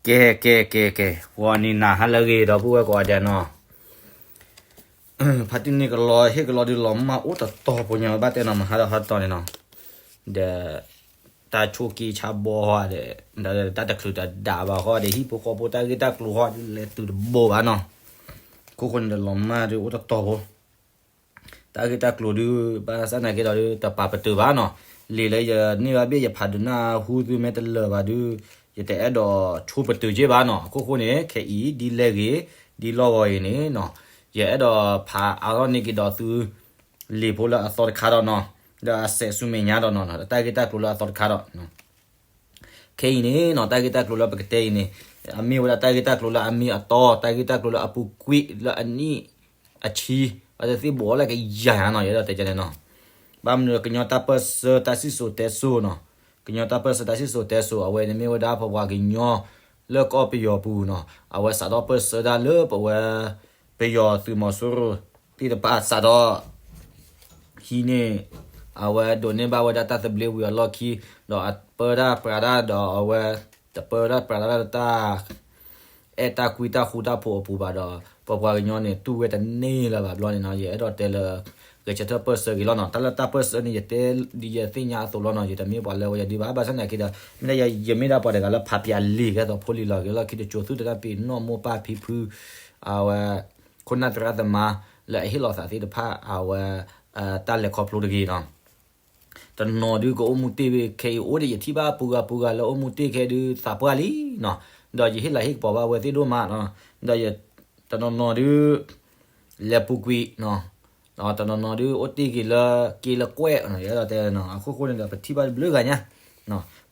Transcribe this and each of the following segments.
ကဲ ကဲ ကဲ ကဲ, ဂီၤနံၤနၤဟါလၢအဂ့ၤ ဒီပုၢ်ဝဲၢ်ကိးဂၤဒဲးနီၤ, ဖါတံၢ်န့ၣ်ကလီဟ့ၣ်ကလီဒုး လီၤမၢ်အိၣ်တတီၤဖိညါ ဘၣ်တဲနီၤ မဟါဒီးဟါတတီၤန့ၣ်နီၤ, ဒီး တၢ်ဆိၣ်က့ဆါဘီဃီဒီး ဒီးတၢ်တချုးတဒးဘၣ်ဃီဒီး ဟံၣ်ဖိဃီဖိတၢ်ဂ့ၢ်တၢ်ကျိၤဃီဒုး လဲၤတုၤတဘိဘၣ်နီၤ, ခိၣ်ဃိန့ၣ်ဒီး လီၤမၢ်ဒုးအိၣ်တတီၤဖိ တၢ်ဂ့ၢ်တၢ်ကျိၤဒုး ဘၣ်ဆၣ်သနာ်က့ဒီးဒုး တပာ်ပတုာ်ဘၣ်နီၤ, လံာ်လၢယန့ၢ်ဘၣ်ဘ့ၣ် ယဖးဒုးနၢ်ဟူသုမ့ၢ်တလၢာ်ဘၣ်ဒုး ယတအဲၣ်ဒိးဆိပတုာ်က့ဘၣ်နီၤ, အခိၣ်ဃိန့ၣ် ခဲအံၤဒ်လဲၣ်ဂ့ၤ ဒ်လီၢ်ဂီၤအံၤန့ၣ်နီၤ, ယအဲၣ်ဒိးဖးအါထီၣ်န့ၢ်က့ၤဒီးသု လံာ်ဖိလၢအသီတခါဒီးနီၤ, ဒီးအစဲးဆူမဲာ်ညါဒီးနီၤ တၢ်ဂ့ၢ်တၢ်ကျိၤလၢအသီတခါဒီး ခဲအံၤန့ၣ်နီၤ တၢ်ဂ့ၢ်တၢ်ကျိၤလၢပကတဲအံၤန့ၣ် အမ့ၢ်ဝဲဒၣ်တၢ်ဂ့ၢ်တၢ်ကျိၤလၢအမ့ၢ်အတီ, တၢ်ဂ့ၢ်တၢ်ကျိၤလၢအပူၤကွံာ်လၢအနံၣ် အဆံ, အတသ့ၣ်ဘီလၢကယၤနီၤ ယအဲၣ်ဒိးတဲန့ၣ်နီၤ, ဘၣ်မနုၤကညီတၢ်ပၢၢ်ဆၢတၢ်စံၣ်စိၤတဲစိၤနီၤ, ကညီတၢ်ပၢၢ်ဆၢတၢ်စံၣ်စိၤတဲစိၤ အဝဲန့ၣ်မ့ၢ်ဝဲဒၣ်ပပှၤကညီလၢကီၢ်ပယီၤပူၤနီၤ, အဝဲစးထီၣ်ပၢၢ်ဆၢဒၣ်လၢပဝဲ ပယီၤသုးမီၤစိရိၤသ့ၣ်တဖၣ်စးထီၣ် ဟံးန့ၢ် အဝဲဒိးန့ၢ်ဘၣ်ဝဲဒၣ်တၢ်သဘျ့ဝံၤအလီၢ်ခံ, ဒီးအပၢတၢ်ပြးတၢ်ဒီးအဝဲ တပၢတၢ်ပြးတၢ်လၢတၢ် အဲၣ်တၢ်ကွံတၢ်ဃူတၢ်ဖိးအပူၤဘၣ်ဒီး ပပှၤကညီန့ၣ် တူၢ်ဝဲတန့ၢ်လၢၤဘၣ်ဘျီန့ၣ်နီၤ, ယအဲၣ်ဒိးတဲလၢ ဂဲၤဆၢထၢၣ်ပၢၢ်ဆၢက့ၤလီၤနီၤ, တၢ်လၢတၢ်ပၢၢ်ဆၢန့ၣ် ယတဲဒ်ယသ့ၣ်ညါအသိးလီၤနီၤ, ယတမ့ၢ်ပှၤလၢဝဲယဒုဘၣ်, ဘၣ်ဆၣ်သနာ်က့ဒီး မ့ၢ်ဒၣ်ယ ယမ့ၢ်ဒၣ်ပှၤတဂၤလၢဖးပၠးလံာ်ကဲသိးဖိလံၤလီၤက့ၤလီၢ်ခံ တစိၤသုတဒၣ်ပ့ၤနီၣ်မိၢ်ပၢ်ဖံဖု အဝဲ ခိၣ်နၢ်သရၣ်သမါ လၢအဟ့ၣ်လီၤသးသ့ၣ်တဖၣ် အဝဲ တၢ်လဲၤခီဖျိတဂ့ၤနီၤ, တနီၤဒုးကအိၣ်မူတ့ၢ်ခဲအံၤအိၣ်ဒီး ယထံၣ်ဘၣ်ပှၤဂၤပှၤဂၤလၢအိၣ်မူတ့ၢ်ခဲဒုးသးပှၢ်လံနီၤ, ဒီးယဟ့ၣ်လၤဟ့ၣ်ကပီၤဘၣ်အဝဲသ့ၣ်ဒိၣ်မးနီၤ, ဒီးတနီၤနီၤဒုး လဲၤပူၤကွံာ်နီၤ, တနီၤနီၤဒုးအိၣ်တ့ၢ်က့ၤလၢက့လၢကွဲၢ်နီၤ, ယအဲၣ်ဒိးတဲနီၤ, အခိၣ်ဃိန့ၣ်ဒီး ပထံၣ်ဘၣ်တဘျုးဂၤညါ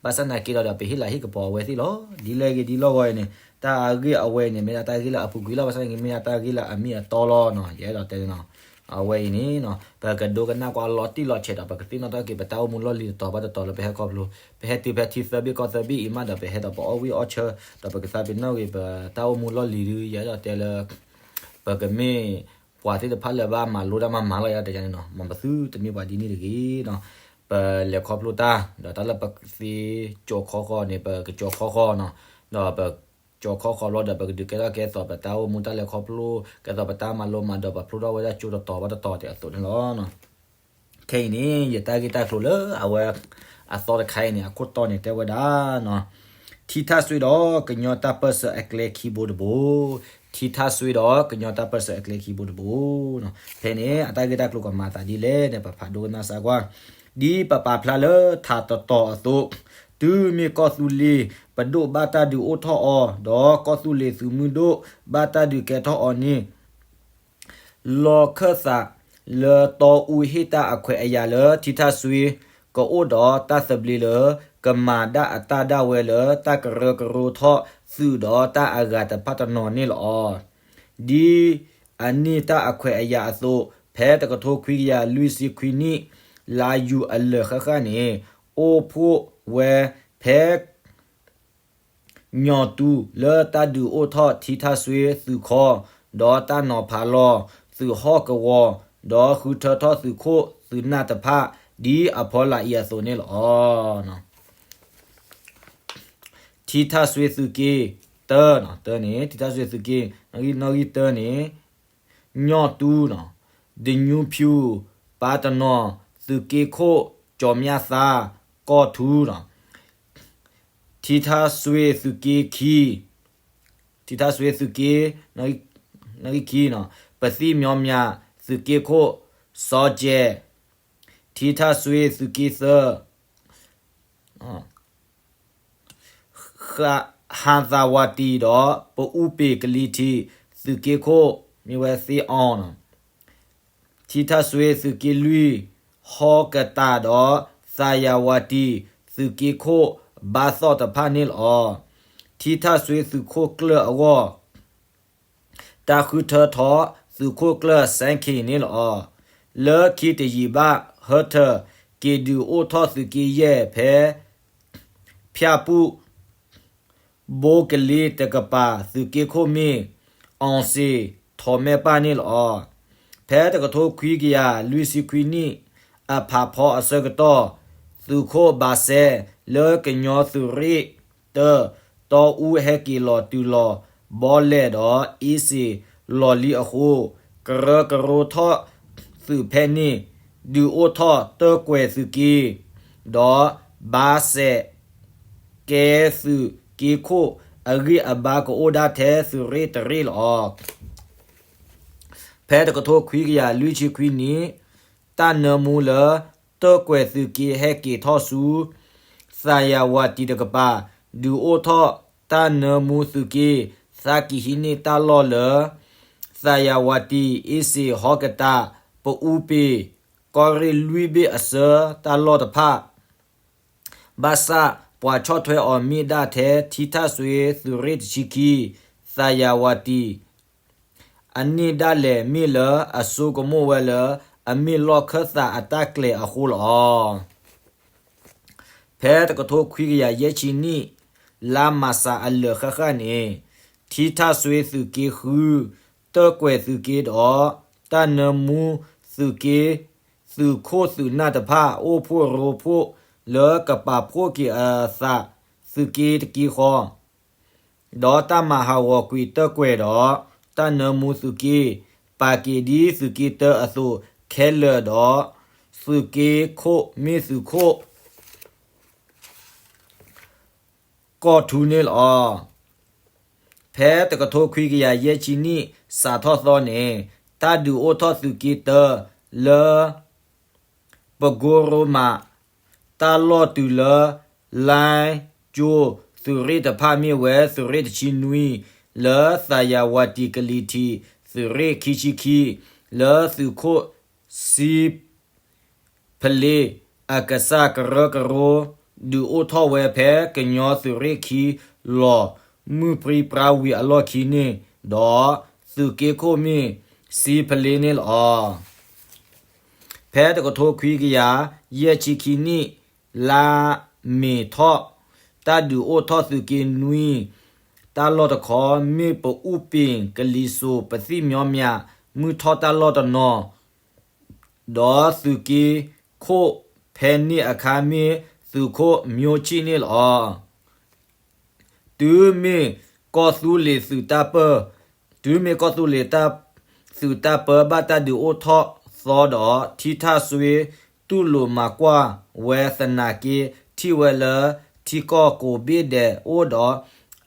ဘၣ်ဆၣ်သနာ်က့ဒီး ဒီးပဟ့ၣ်လၤဟ့ၣ်ကပီၤအဝဲသ့ၣ်လီၤ, ဒ်လဲၣ်ဂ့ၤဒ်လီၢ်ဂီၤအံၤန့ၣ် တၢ်အဂ့ၢ်အဝဲအံၤန့ၣ် မ့ၢ်ဒၣ်တၢ်ဂ့ၢ်လၢအပူၤကွံာ်လီၤ, ဘၣ်ဆၣ်သနာ်က့မ့ၢ်ဒၣ်တၢ်ဂ့ၢ်လၢအမ့ၢ်အတီလီၤနီၤ, ယအဲၣ်ဒိးတဲနီၤ, အဝဲအံၤန့ၣ်နီၤ ပကဒိကနၣ်ကွၢ်လီၤတံၢ်လီၤဆဲးဒီး ပကသ့ၣ်နီၣ်ထီၣ်က့ၤပတၢ်အိၣ်မူလီၢ်လံၤတတီၤဘၣ်တတီၤလၢပဟဲခီဖျိ, ပဟဲတုၤဖဲထံသၢဘ့ၣ်ကီၢ်သၢဘ့ၣ်အံၤမးဒီး ပဟဲဒီးပအီၣ်ဝံၣ်အီၣ်ဆၢ ဒီးပကသးပ့ၤနီၣ်ဂ့ၤ ပတၢ်အိၣ်မူလီၢ်လံၤဒုး ယအဲၣ်ဒိးတဲလၢ ပကမ့ၢ်ပှၤသ့ၣ်တဖၣ်လၢဘၣ်မၤလိတၢ်မၤမၤလီၤယၤတကန့ၣ်နီၤ, မ်ပသုတမ့ၢ်ပှၤဒ်န့ၣ်တဂ့ၤနီၤ, ပလဲၤခီဖျိတၢ် ဒီးတၢ်လၢပသ့ကၠိၤခီဃီန့ၣ် ပကကၠိၤခီဃီနီၤ, ဒီးပကၠိၤခီဃီဘျီဒီး ပကဒုးကဲထီၣ်ကဲသိးပတၢ်အိၣ်မူတၢ်လဲၤခီဖျိ ကဲသိးပတၢ်မၤလိမၤဒိး ပဖျိထီၣ်ဝဲဒၣ်ကၠိတတီၤဘၣ်တတီၤတဲအသိးန့ၣ်လီၤ. ခဲအံၤန့ၣ် ယတၢ်ဂ့ၢ်တၢ်ကျိၤလၢအဝဲ အသီတခါအံၤန့ၣ် အခိၣ်တီန့ၣ်တဲဝဲဒၣ် ထံထၣ်စွ့ဒီးကညီတၢ်ပၢၢ်ဆၢအကျဲခံဘိတဘိ, ထံထၣ်စွ့ဒီးကညီတၢ်ပၢၢ်ဆၢအကျဲခံဘိတဘိ, ဖဲန့ၣ် အတၢ်ဂ့ၢ်တၢ်ကျိၤကမၤသးဒ်လဲၣ်န့ၣ် ပဖးဒိကနၣ်စၢ်ကွၢ်, ဒ်ပပာ်ဖျါလၢထးတတီၤအသိး, တုၤမ့ၢ်ကီၢ်သူလ့ၤ ပဒိၣ်ဘၣ်တၢ်ဒုးအိၣ်ထီၣ်အီၤ, ဒီးကီၢ်သူလ့ၤသုးမုၢ်ဒိၣ်ဘၣ်တၢ်ဒုးကဲထီၣ်အီၤန့ၣ် လီၢ်ခၢၣ်သးလၢတီအူဟ့ၣ်တၢ်အခွဲးအယာ်လၢထံထၣ်စွ့ ကအိၣ်ဒီးတၢ်သဘျ့လၢ ကမၤဒၣ်အတၢ်ဒၣ်ဝဲလၢတၢ်ကရၢကရိထီၣ်သုးဒီးတၢ်အဂၤတဖၣ်တနီၤန့ၣ်လီၤ. ဒ်အန့ၢ်တၢ်အခွဲးအယာ်အသိး ဖဲတကထိခွံကယၤလွံၢ်ဆံခွံနံၣ် လါယူၤအလၢာ်ဃၣ်ဃၣ်န့ၣ် အိၣ်ဖှိၣ်ဝဲဖဲ ညီၣ်တူၤလၢတၢ်ဒုးအိၣ်ထီၣ်ထံထၣ်စွ့သုးခီ, ဒီးတၢ်နီၤဖးလီၤသုးဟီၣ်ကဝီၤ, ဒီးဃုထၢထီၣ်သုးခိၣ်သုးနၢ်တဖၣ် ဒ်အဖီလာ်အံၤအသိးန့ၣ်လီၤ. ထံထၣ်စွ့သုးက့တၢ, တၢန့ၣ် ထံထၣ်စွ့သုးက့, နီၣ်ဂံၢ်တၢန့ၣ် ညီၣ်တူၤ, ဒညူဖၠူ, ပၢ်တနီၤ, သုးက့ခိၣ်, ကၠီၤမျၢ်သါ, ကီၢ်ထူ, ထံထၣ်စွ့သုးက့ခံ, ထံထၣ်စွ့သုးက့, နီၣ်ဂံၢ်ခံ, ပသံၣ်မၠီမၠး, သုးက့ခိၣ်, စီၤကဲး, ထံထၣ်စွ့သုးက့သၢ ဟါသးဝးတံၢ်ဒီး ပအူပ့ၤကလံၤထံး သုးက့ခိၣ် မ့ၢ်ဝဲသ့အီၤ, ထံထၣ်စွ့သုးက့လွံၢ် ဟီၣ်ကတၢ်ဒီး သးယၤဝးတံၢ် သုးက့ခိၣ် ဘါသီၣ်တဖၣ်န့ၣ်လီၤ. ထံထၣ်စွ့သုးခိၣ်ကျၢၢ်အဂီၢ် တၢ်ဃုထၢထီၣ်သုးခိၣ်ကျၢၢ်စဲခ့ၣ်န့ၣ်လီၤ. လၢခံတယံာ်ဘၣ် ဟၢထၢၣ်က့ၤဒုးအိၣ်ထီၣ်သုးက့ယဲၢ်ဖဲ ဖၠၣ်ပူၣ် ဘိကလ့တကပၤ သုးက့ခိၣ်မ့ၢ် အီစ့ၣ်ထီးမဲၢ်ပၢ်န့ၣ်လီၤ. ဖဲတကထိခွံကယၤလွံၢ်ဆံခွံနံၣ် အဖးဖီအဆၢကတီၢ် သုးခိၣ်ဘးစဲ လၢကညီသုးရ့ၣ်တၢ တီအူဟဲက့ၤလီၤတုၤလီၤဘီလဲၣ်ဒီး အ့စ့ၣ်လီၢ်လံအဃိ, ကရၢကရိထီၣ်သုးဖဲန့ၣ်, ဒုးအိၣ်ထီၣ်တၢၣ်ကွဲၤသုးက့, ဒီးဘၣ်စဲးကဲသုးက့ခိၣ်အဂံၢ်အဘါကအိၣ်ဒၣ်ထဲသုးရ့ၣ်တရ့ၣ်လီၤ. ဖဲတကထိခွံကယၤလွံၢ်ဆံခွံနံၣ်, တၢ်နၢမူလၢတၢၣ်ကွဲၤသုးက့ဟဲက့ၤထီၣ်ဆူ သးယၤဝၤတံၤတကပၤ, ဒုးအိၣ်ထီၣ်တၢ်နၢမူသုးက့, သးက့ၤဟံးန့ၢ်တၢ်လီၢ်လၢ သးယၤဝၤတံၤ, အ့စ့ၣ်, ဟီကတၢ်, ပအူပ့ၤ, ကီၢ်ရ့ၣ်လွံၢ်ဘ့ၣ်အဆၢတၢ်လီၢ်တဖၣ် ဘၣ်ဆၣ်ပှၤဆီၣ်ထွဲအီၤမ့ၢ်ဒၣ်ထဲ ထံထၣ်စွ့သုးရ့ၣ်တဆံခံ, သးယၤဝၤတံၤ အန့ၣ်ဒၣ်လဲာ်မ့ၢ်လၢအစိကမိၣ်ဝဲလၢ အမ့ၢ်လီၢ်ခၢၣ်သးအတၢ်ကျဲၤအဃိလီၤ. ဖဲတကထိခွံကယၤယဲၢ်ဆံနံၣ်, လါမၢ်ၡးအလၢာ်ဃၣ်ဃၣ်န့ၣ်, ထံထၣ်စွ့သုးက့ဃု, တၢၣ်ကွဲၤသုးက့ဒီး တၢ်နၢမူသုးက့, သုးခိၣ်သုးနၢ်တဖၣ် အိၣ်ဖှိၣ်ရိဖှိၣ်လၢကပာ်ဖှိၣ်က့ၤအသးသုးက့တက့ဃီ ဒီးတၢ်မၤဟးဂီၤကွံာ်တၢၣ်ကွဲၤဒီး တၢ်နၢမူသုးက့, ပာ်က့ၤဒ်သုးက့တၢအသိးခဲလၢာ်ဒီး သုးက့ခိၣ်မ့ၢ်သုးခိၣ် ကီၢ်ထူန့ၣ်လီၤ. ဖဲတကထိခွံကယၤယဲၢ်ဆံနံၣ် စးထီၣ်သီန့ၣ်, တၢ်ဒုးအိၣ်ထီၣ်သုးက့တၢလၢ ပကိရိမး တၢ်လီၢ်တုၤလၢ လါကၠိ သုးရ့ၣ်တဖၣ်မ့ၢ်ဝဲသုးရ့ၣ်တဆံနွံ, လၢသးယၤဝၤတံၤကလံၤထံး သုးရ့ၣ်ခံဆံခံ, လၢသုးခိၣ်စံဖလ့အကစၢ်ကရၢကရိ ဒုးအိၣ်ထီၣ်ဝဲဖဲကညီသုးရ့ၣ်ခံလီၢ် မုၢ်ပြံပြါဝံၤအလီၢ်ခံန့ၣ်ဒီး သုးက့ခိၣ်မ့ၢ်စံဖလ့န့ၣ်လီၤ. ဖဲတကထိခွံကယၤယဲၢ်ဆံခံနံၣ် လါမ့ၤထီၣ် တၢ်ဒုးအိၣ်ထီၣ်သုးက့နွံ တၢ်လီၢ်တခီ မ့ၢ်ပအူပ့ၤကလံၤစိး ပသံၣ်မၠီမၠး မုၢ်ထီၣ်တၢ်လီၢ်တနီၤ ဒီးသုးက့ခိၣ်ဖဲန့ၣ်အခါ မ့ၢ်သုးခိၣ်မျိုးဆံၣ်န့ၣ်လီၤ. တုၤမ့ၢ်ကီၢ်သူလ့ၤသုးတၢ်ပၢ, တုၤမ့ၢ်ကီၢ်သူလ့ၤသုးတၢ်ပၢဘၣ်တၢ်ဒုးအိၣ်ထီၣ်သီဒီး ထံထၣ်စွ့တူၢ်လိာ်မၤကွၢ်ဝဲသနာ်က့ ထံၣ်ဝဲလၢထံကီၢ်ကိးဘ့ၣ်ဒဲးအိၣ်ဒီး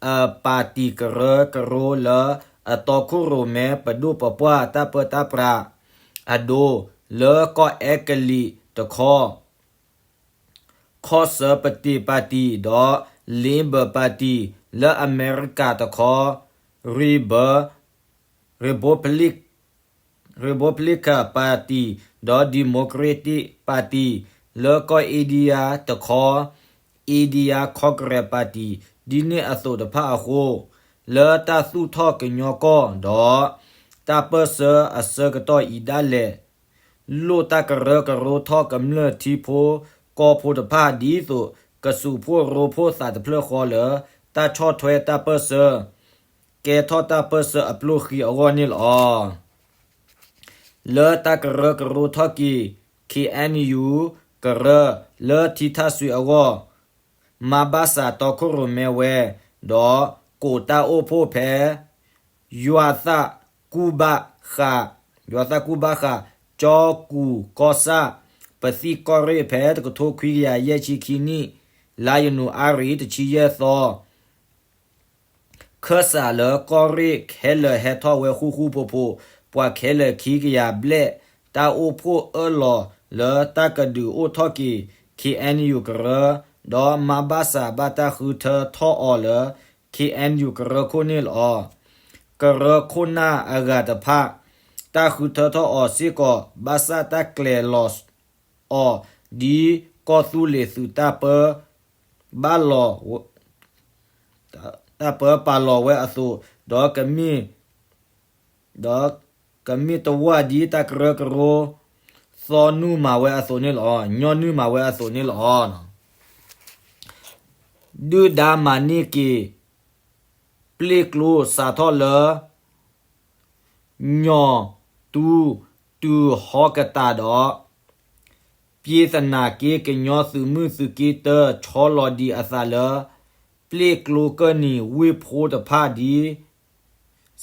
အပၣ်တံၣ်ကရၢကရိလၢ အတီခိၣ်ရိၣ်မဲပဒိၣ်ပပှၢ်တၢ်ပၢတၢ်ပြးအဒိ လၢကီၢ်အဲကလံးတခီ Conservative Party ဒီး Labor Party လၢအမဲရကၤတခီ, Rebe-, Republic-, Republican Party ဒီး Democratic Party လၢကီၢ်အ့ဒံယါတခီ, India Congress Party ဒ်န့ၣ်အသိးတဖၣ်အဃိ, လၢတၢ်သူၣ်ထီၣ်ကညီကီၢ်ဒီး တၢ်ပၢၢ်ဆၢအဆၢကတီၢ်အံၤဒၣ်လဲာ် လိၣ်တၢ်ကရၢကရိထီၣ်ကမျၢၢ်ထံဖိကီၢ်ဖိတဖၣ်ဒ်သိး ကစူးဖှိၣ်ရိဖှိၣ်သးတဖျၢၣ်ဃီလၢ တၢ်ဆီၣ်ထွဲတၢ်ပၢၢ်ဆၢ, ကဲထီၣ်တၢ်ပၢၢ်ဆၢအပျိၢ်ဃံအဂီၢ်န့ၣ်လီၤ. လၢတၢ်ကရၢကရိထီၣ်က့ၤ ခ့ၣ်အဲၣ်ယူၣ် ကရၢ လၢထံထၣ်စွ့အဂီၢ် မၤဘၣ်စးတီခိၣ်ရိၣ်မဲဝဲ, ဒီးကိးတၢ်အိၣ်ဖှိၣ်ဖဲ ယွၤသးကူၣ်ဘၣ်ဃး, ယွၤသးကူၣ်ဘၣ်ဃး ကၠီကူၣ်ကီၢ်ဆၣ် ပသံၣ်ကီၢ်ရ့ၣ်ဖဲတကထိခွံကယၤယဲၢ်ဆံခံနံၣ် လါယနူၤအါရံၤတဆံယဲၢ်သီ ခၢၣ်စးလၢကီၢ်ရ့ၣ်ခဲလၢာ်ဟဲထီၣ်ဝဲဃူဃူဖိးဖိး, ပှၤခဲလၢာ်ခံကယၤဘျဲၣ်, တၢ်အိၣ်ဖှိၣ်အၢၣ်လီၤလၢတၢ်ကဒုးအိၣ်ထီၣ်က့ၤ ခ့ၣ်အဲၣ်ယူၣ် ကရၢ, ဒီးမၤဘၣ်စးဘၣ်တၢ်ဃုထၢထီၣ်အီၤလၢ ခ့ၣ်အဲၣ်ယူၣ် ကရၢခိၣ်န့ၣ်လီၤ. ကရၢခိၣ်နၢ်အဂၤတဖၣ် တၢ်ဃုထၢထီၣ်အီၤစ့ၢ်ကီး ဘၣ်ဆၣ်တၢ်ကျဲၤလီၤအီၤ ဒ်ကီၢ်သူလ့ၤသုးတၢ်ပၢ ဘၣ်လီၤ တၢ်ပၢပာ်လီၤဝဲအသိး, ဒီးကမ့ၢ်, ဒီးကမ့ၢ်တဝၢ်ဒ်တၢ်ကရၢကရိ သီနုာ်မၤဝဲအသိးန့ၣ်လီၤ, ညီနုာ်မၤဝဲအသိးန့ၣ်လီၤ. ဒုၣ်ဒါမၤန့ၢ်က့ၤ ပျ့ၢ်ကျိစးထီၣ်လၢ ညီၣ်တူ တုၤဟီကတၢ်ဒီး ပျ့ၤသနာ်က့ ကညီသုးမုၢ်သုးက့တၢ ဆီလီၤဒံးအသးလၢ ပျ့ၣ်ကျိကၢၢ်နံၤဝ့ၢ်ဖိတဖၣ်ဒ်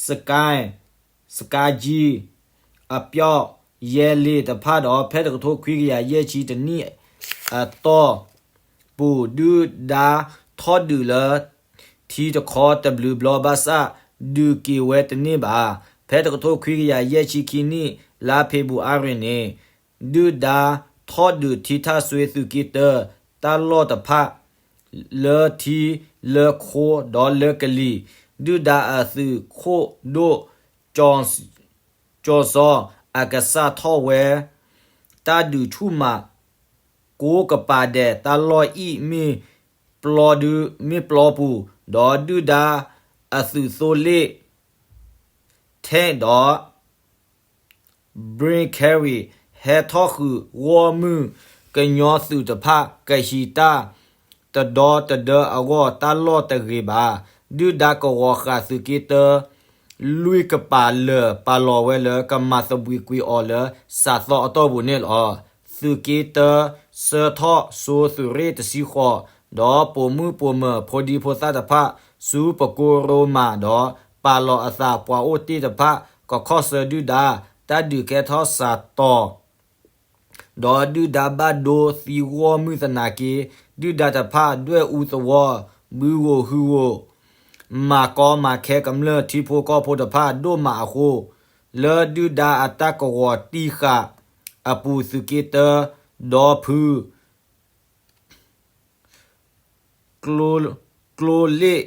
စကဲ, စကဲကၠံ, အပျီၣ်, ယဲလ့ၤတဖၣ်ဒီး ဖဲတကထိခွံကယၤယဲၢ်ဆံတနံၣ်အတီၢ်ပူၤ ဒုၣ်ဒါထီၣ်ဒုးလၢ ထံတခီတဘျုးဘျီဘၣ်ဆၣ် ဒုးက့ၤဝဲတန့ၢ်ဘၣ်. ဖဲတကထိခွံကယၤယဲၢ်ဆံခံနံၣ် လါဖ့ၤဘြူၤအါရံၤန့ၣ် ဒုၣ်ဒါထီၣ်ဒုးထံထၣ်စွ့သုးက့တၢ တၢ်လီၢ်တဖၣ် လၢထံလၢခိဒီးလၢကလံၤ ဒုၣ်ဒါအသုးခိၣ်ဒိၣ် ကၠီစီၤ အကစၢ်ထီၣ်ဝဲ တၢ်ဒုးဆူၣ်မး ကိးကပၤဒဲး တၢ်လီၢ်အံၤမ့ၢ်ပျီဒု မ့ၢ်ပျီပူၤ ဒီးဒုၣ်ဒါအသုးသိလ့ၣ် tank ဒီး Bradley ဟဲထီၣ်ဃုာ်ဂီၢ်မုၢ် ကညီသုးတဖၣ် ကဟံးတၢ်တဒီတဒၢအဂီၢ် တၢ်လီၢ်တဂ့ၤဘၣ်. ဒုၣ်ဒါကဝီၤဃာ်သုးက့တၢ လွံၢ်ကပၤလၢာ် ပာ်လီၤဝဲလၢကမၤသဘှံးကွံာ်အီၤလၢ စးသီအတီၢ်ပူၤန့ၣ်လီၤ. သုးက့တၢ ဆှၢထီၣ်စိသုးရ့ၣ်တဆံဃိး ဒီးပိာ်မုၣ်ပိာ်မၢၤ ဖိဒံဖိသၣ်တဖၣ် ဆူပကိရိမးဒီး ပာ်လီၤအသးပှၤအိၣ်တ့ၢ်တဖၣ် ကခီၣ်ဆၢဒုၣ်ဒါ တၢ်ဒုးကဲထီၣ်စးတီၤ ဒီးဒုၣ်ဒါဘၣ်ဒိသံဂီၢ်မုၢ်သနာ်က့ ဒုၣ်ဒါတဖၣ်ဒွဲၣ်အူသဝီ ဘုဧိၤဟုဧိၤ မၤကီမၤခဲကမျၢၢ်ထံဖိကီၢ်ဖိတဖၣ်ဒိၣ်မးအဃိ လၢဒုၣ်ဒါအတၢ်ကဝီၤတံၢ်ဃာ်အပူၤ သုးက့တၢ ဒီဖု ကျိလ့ၣ်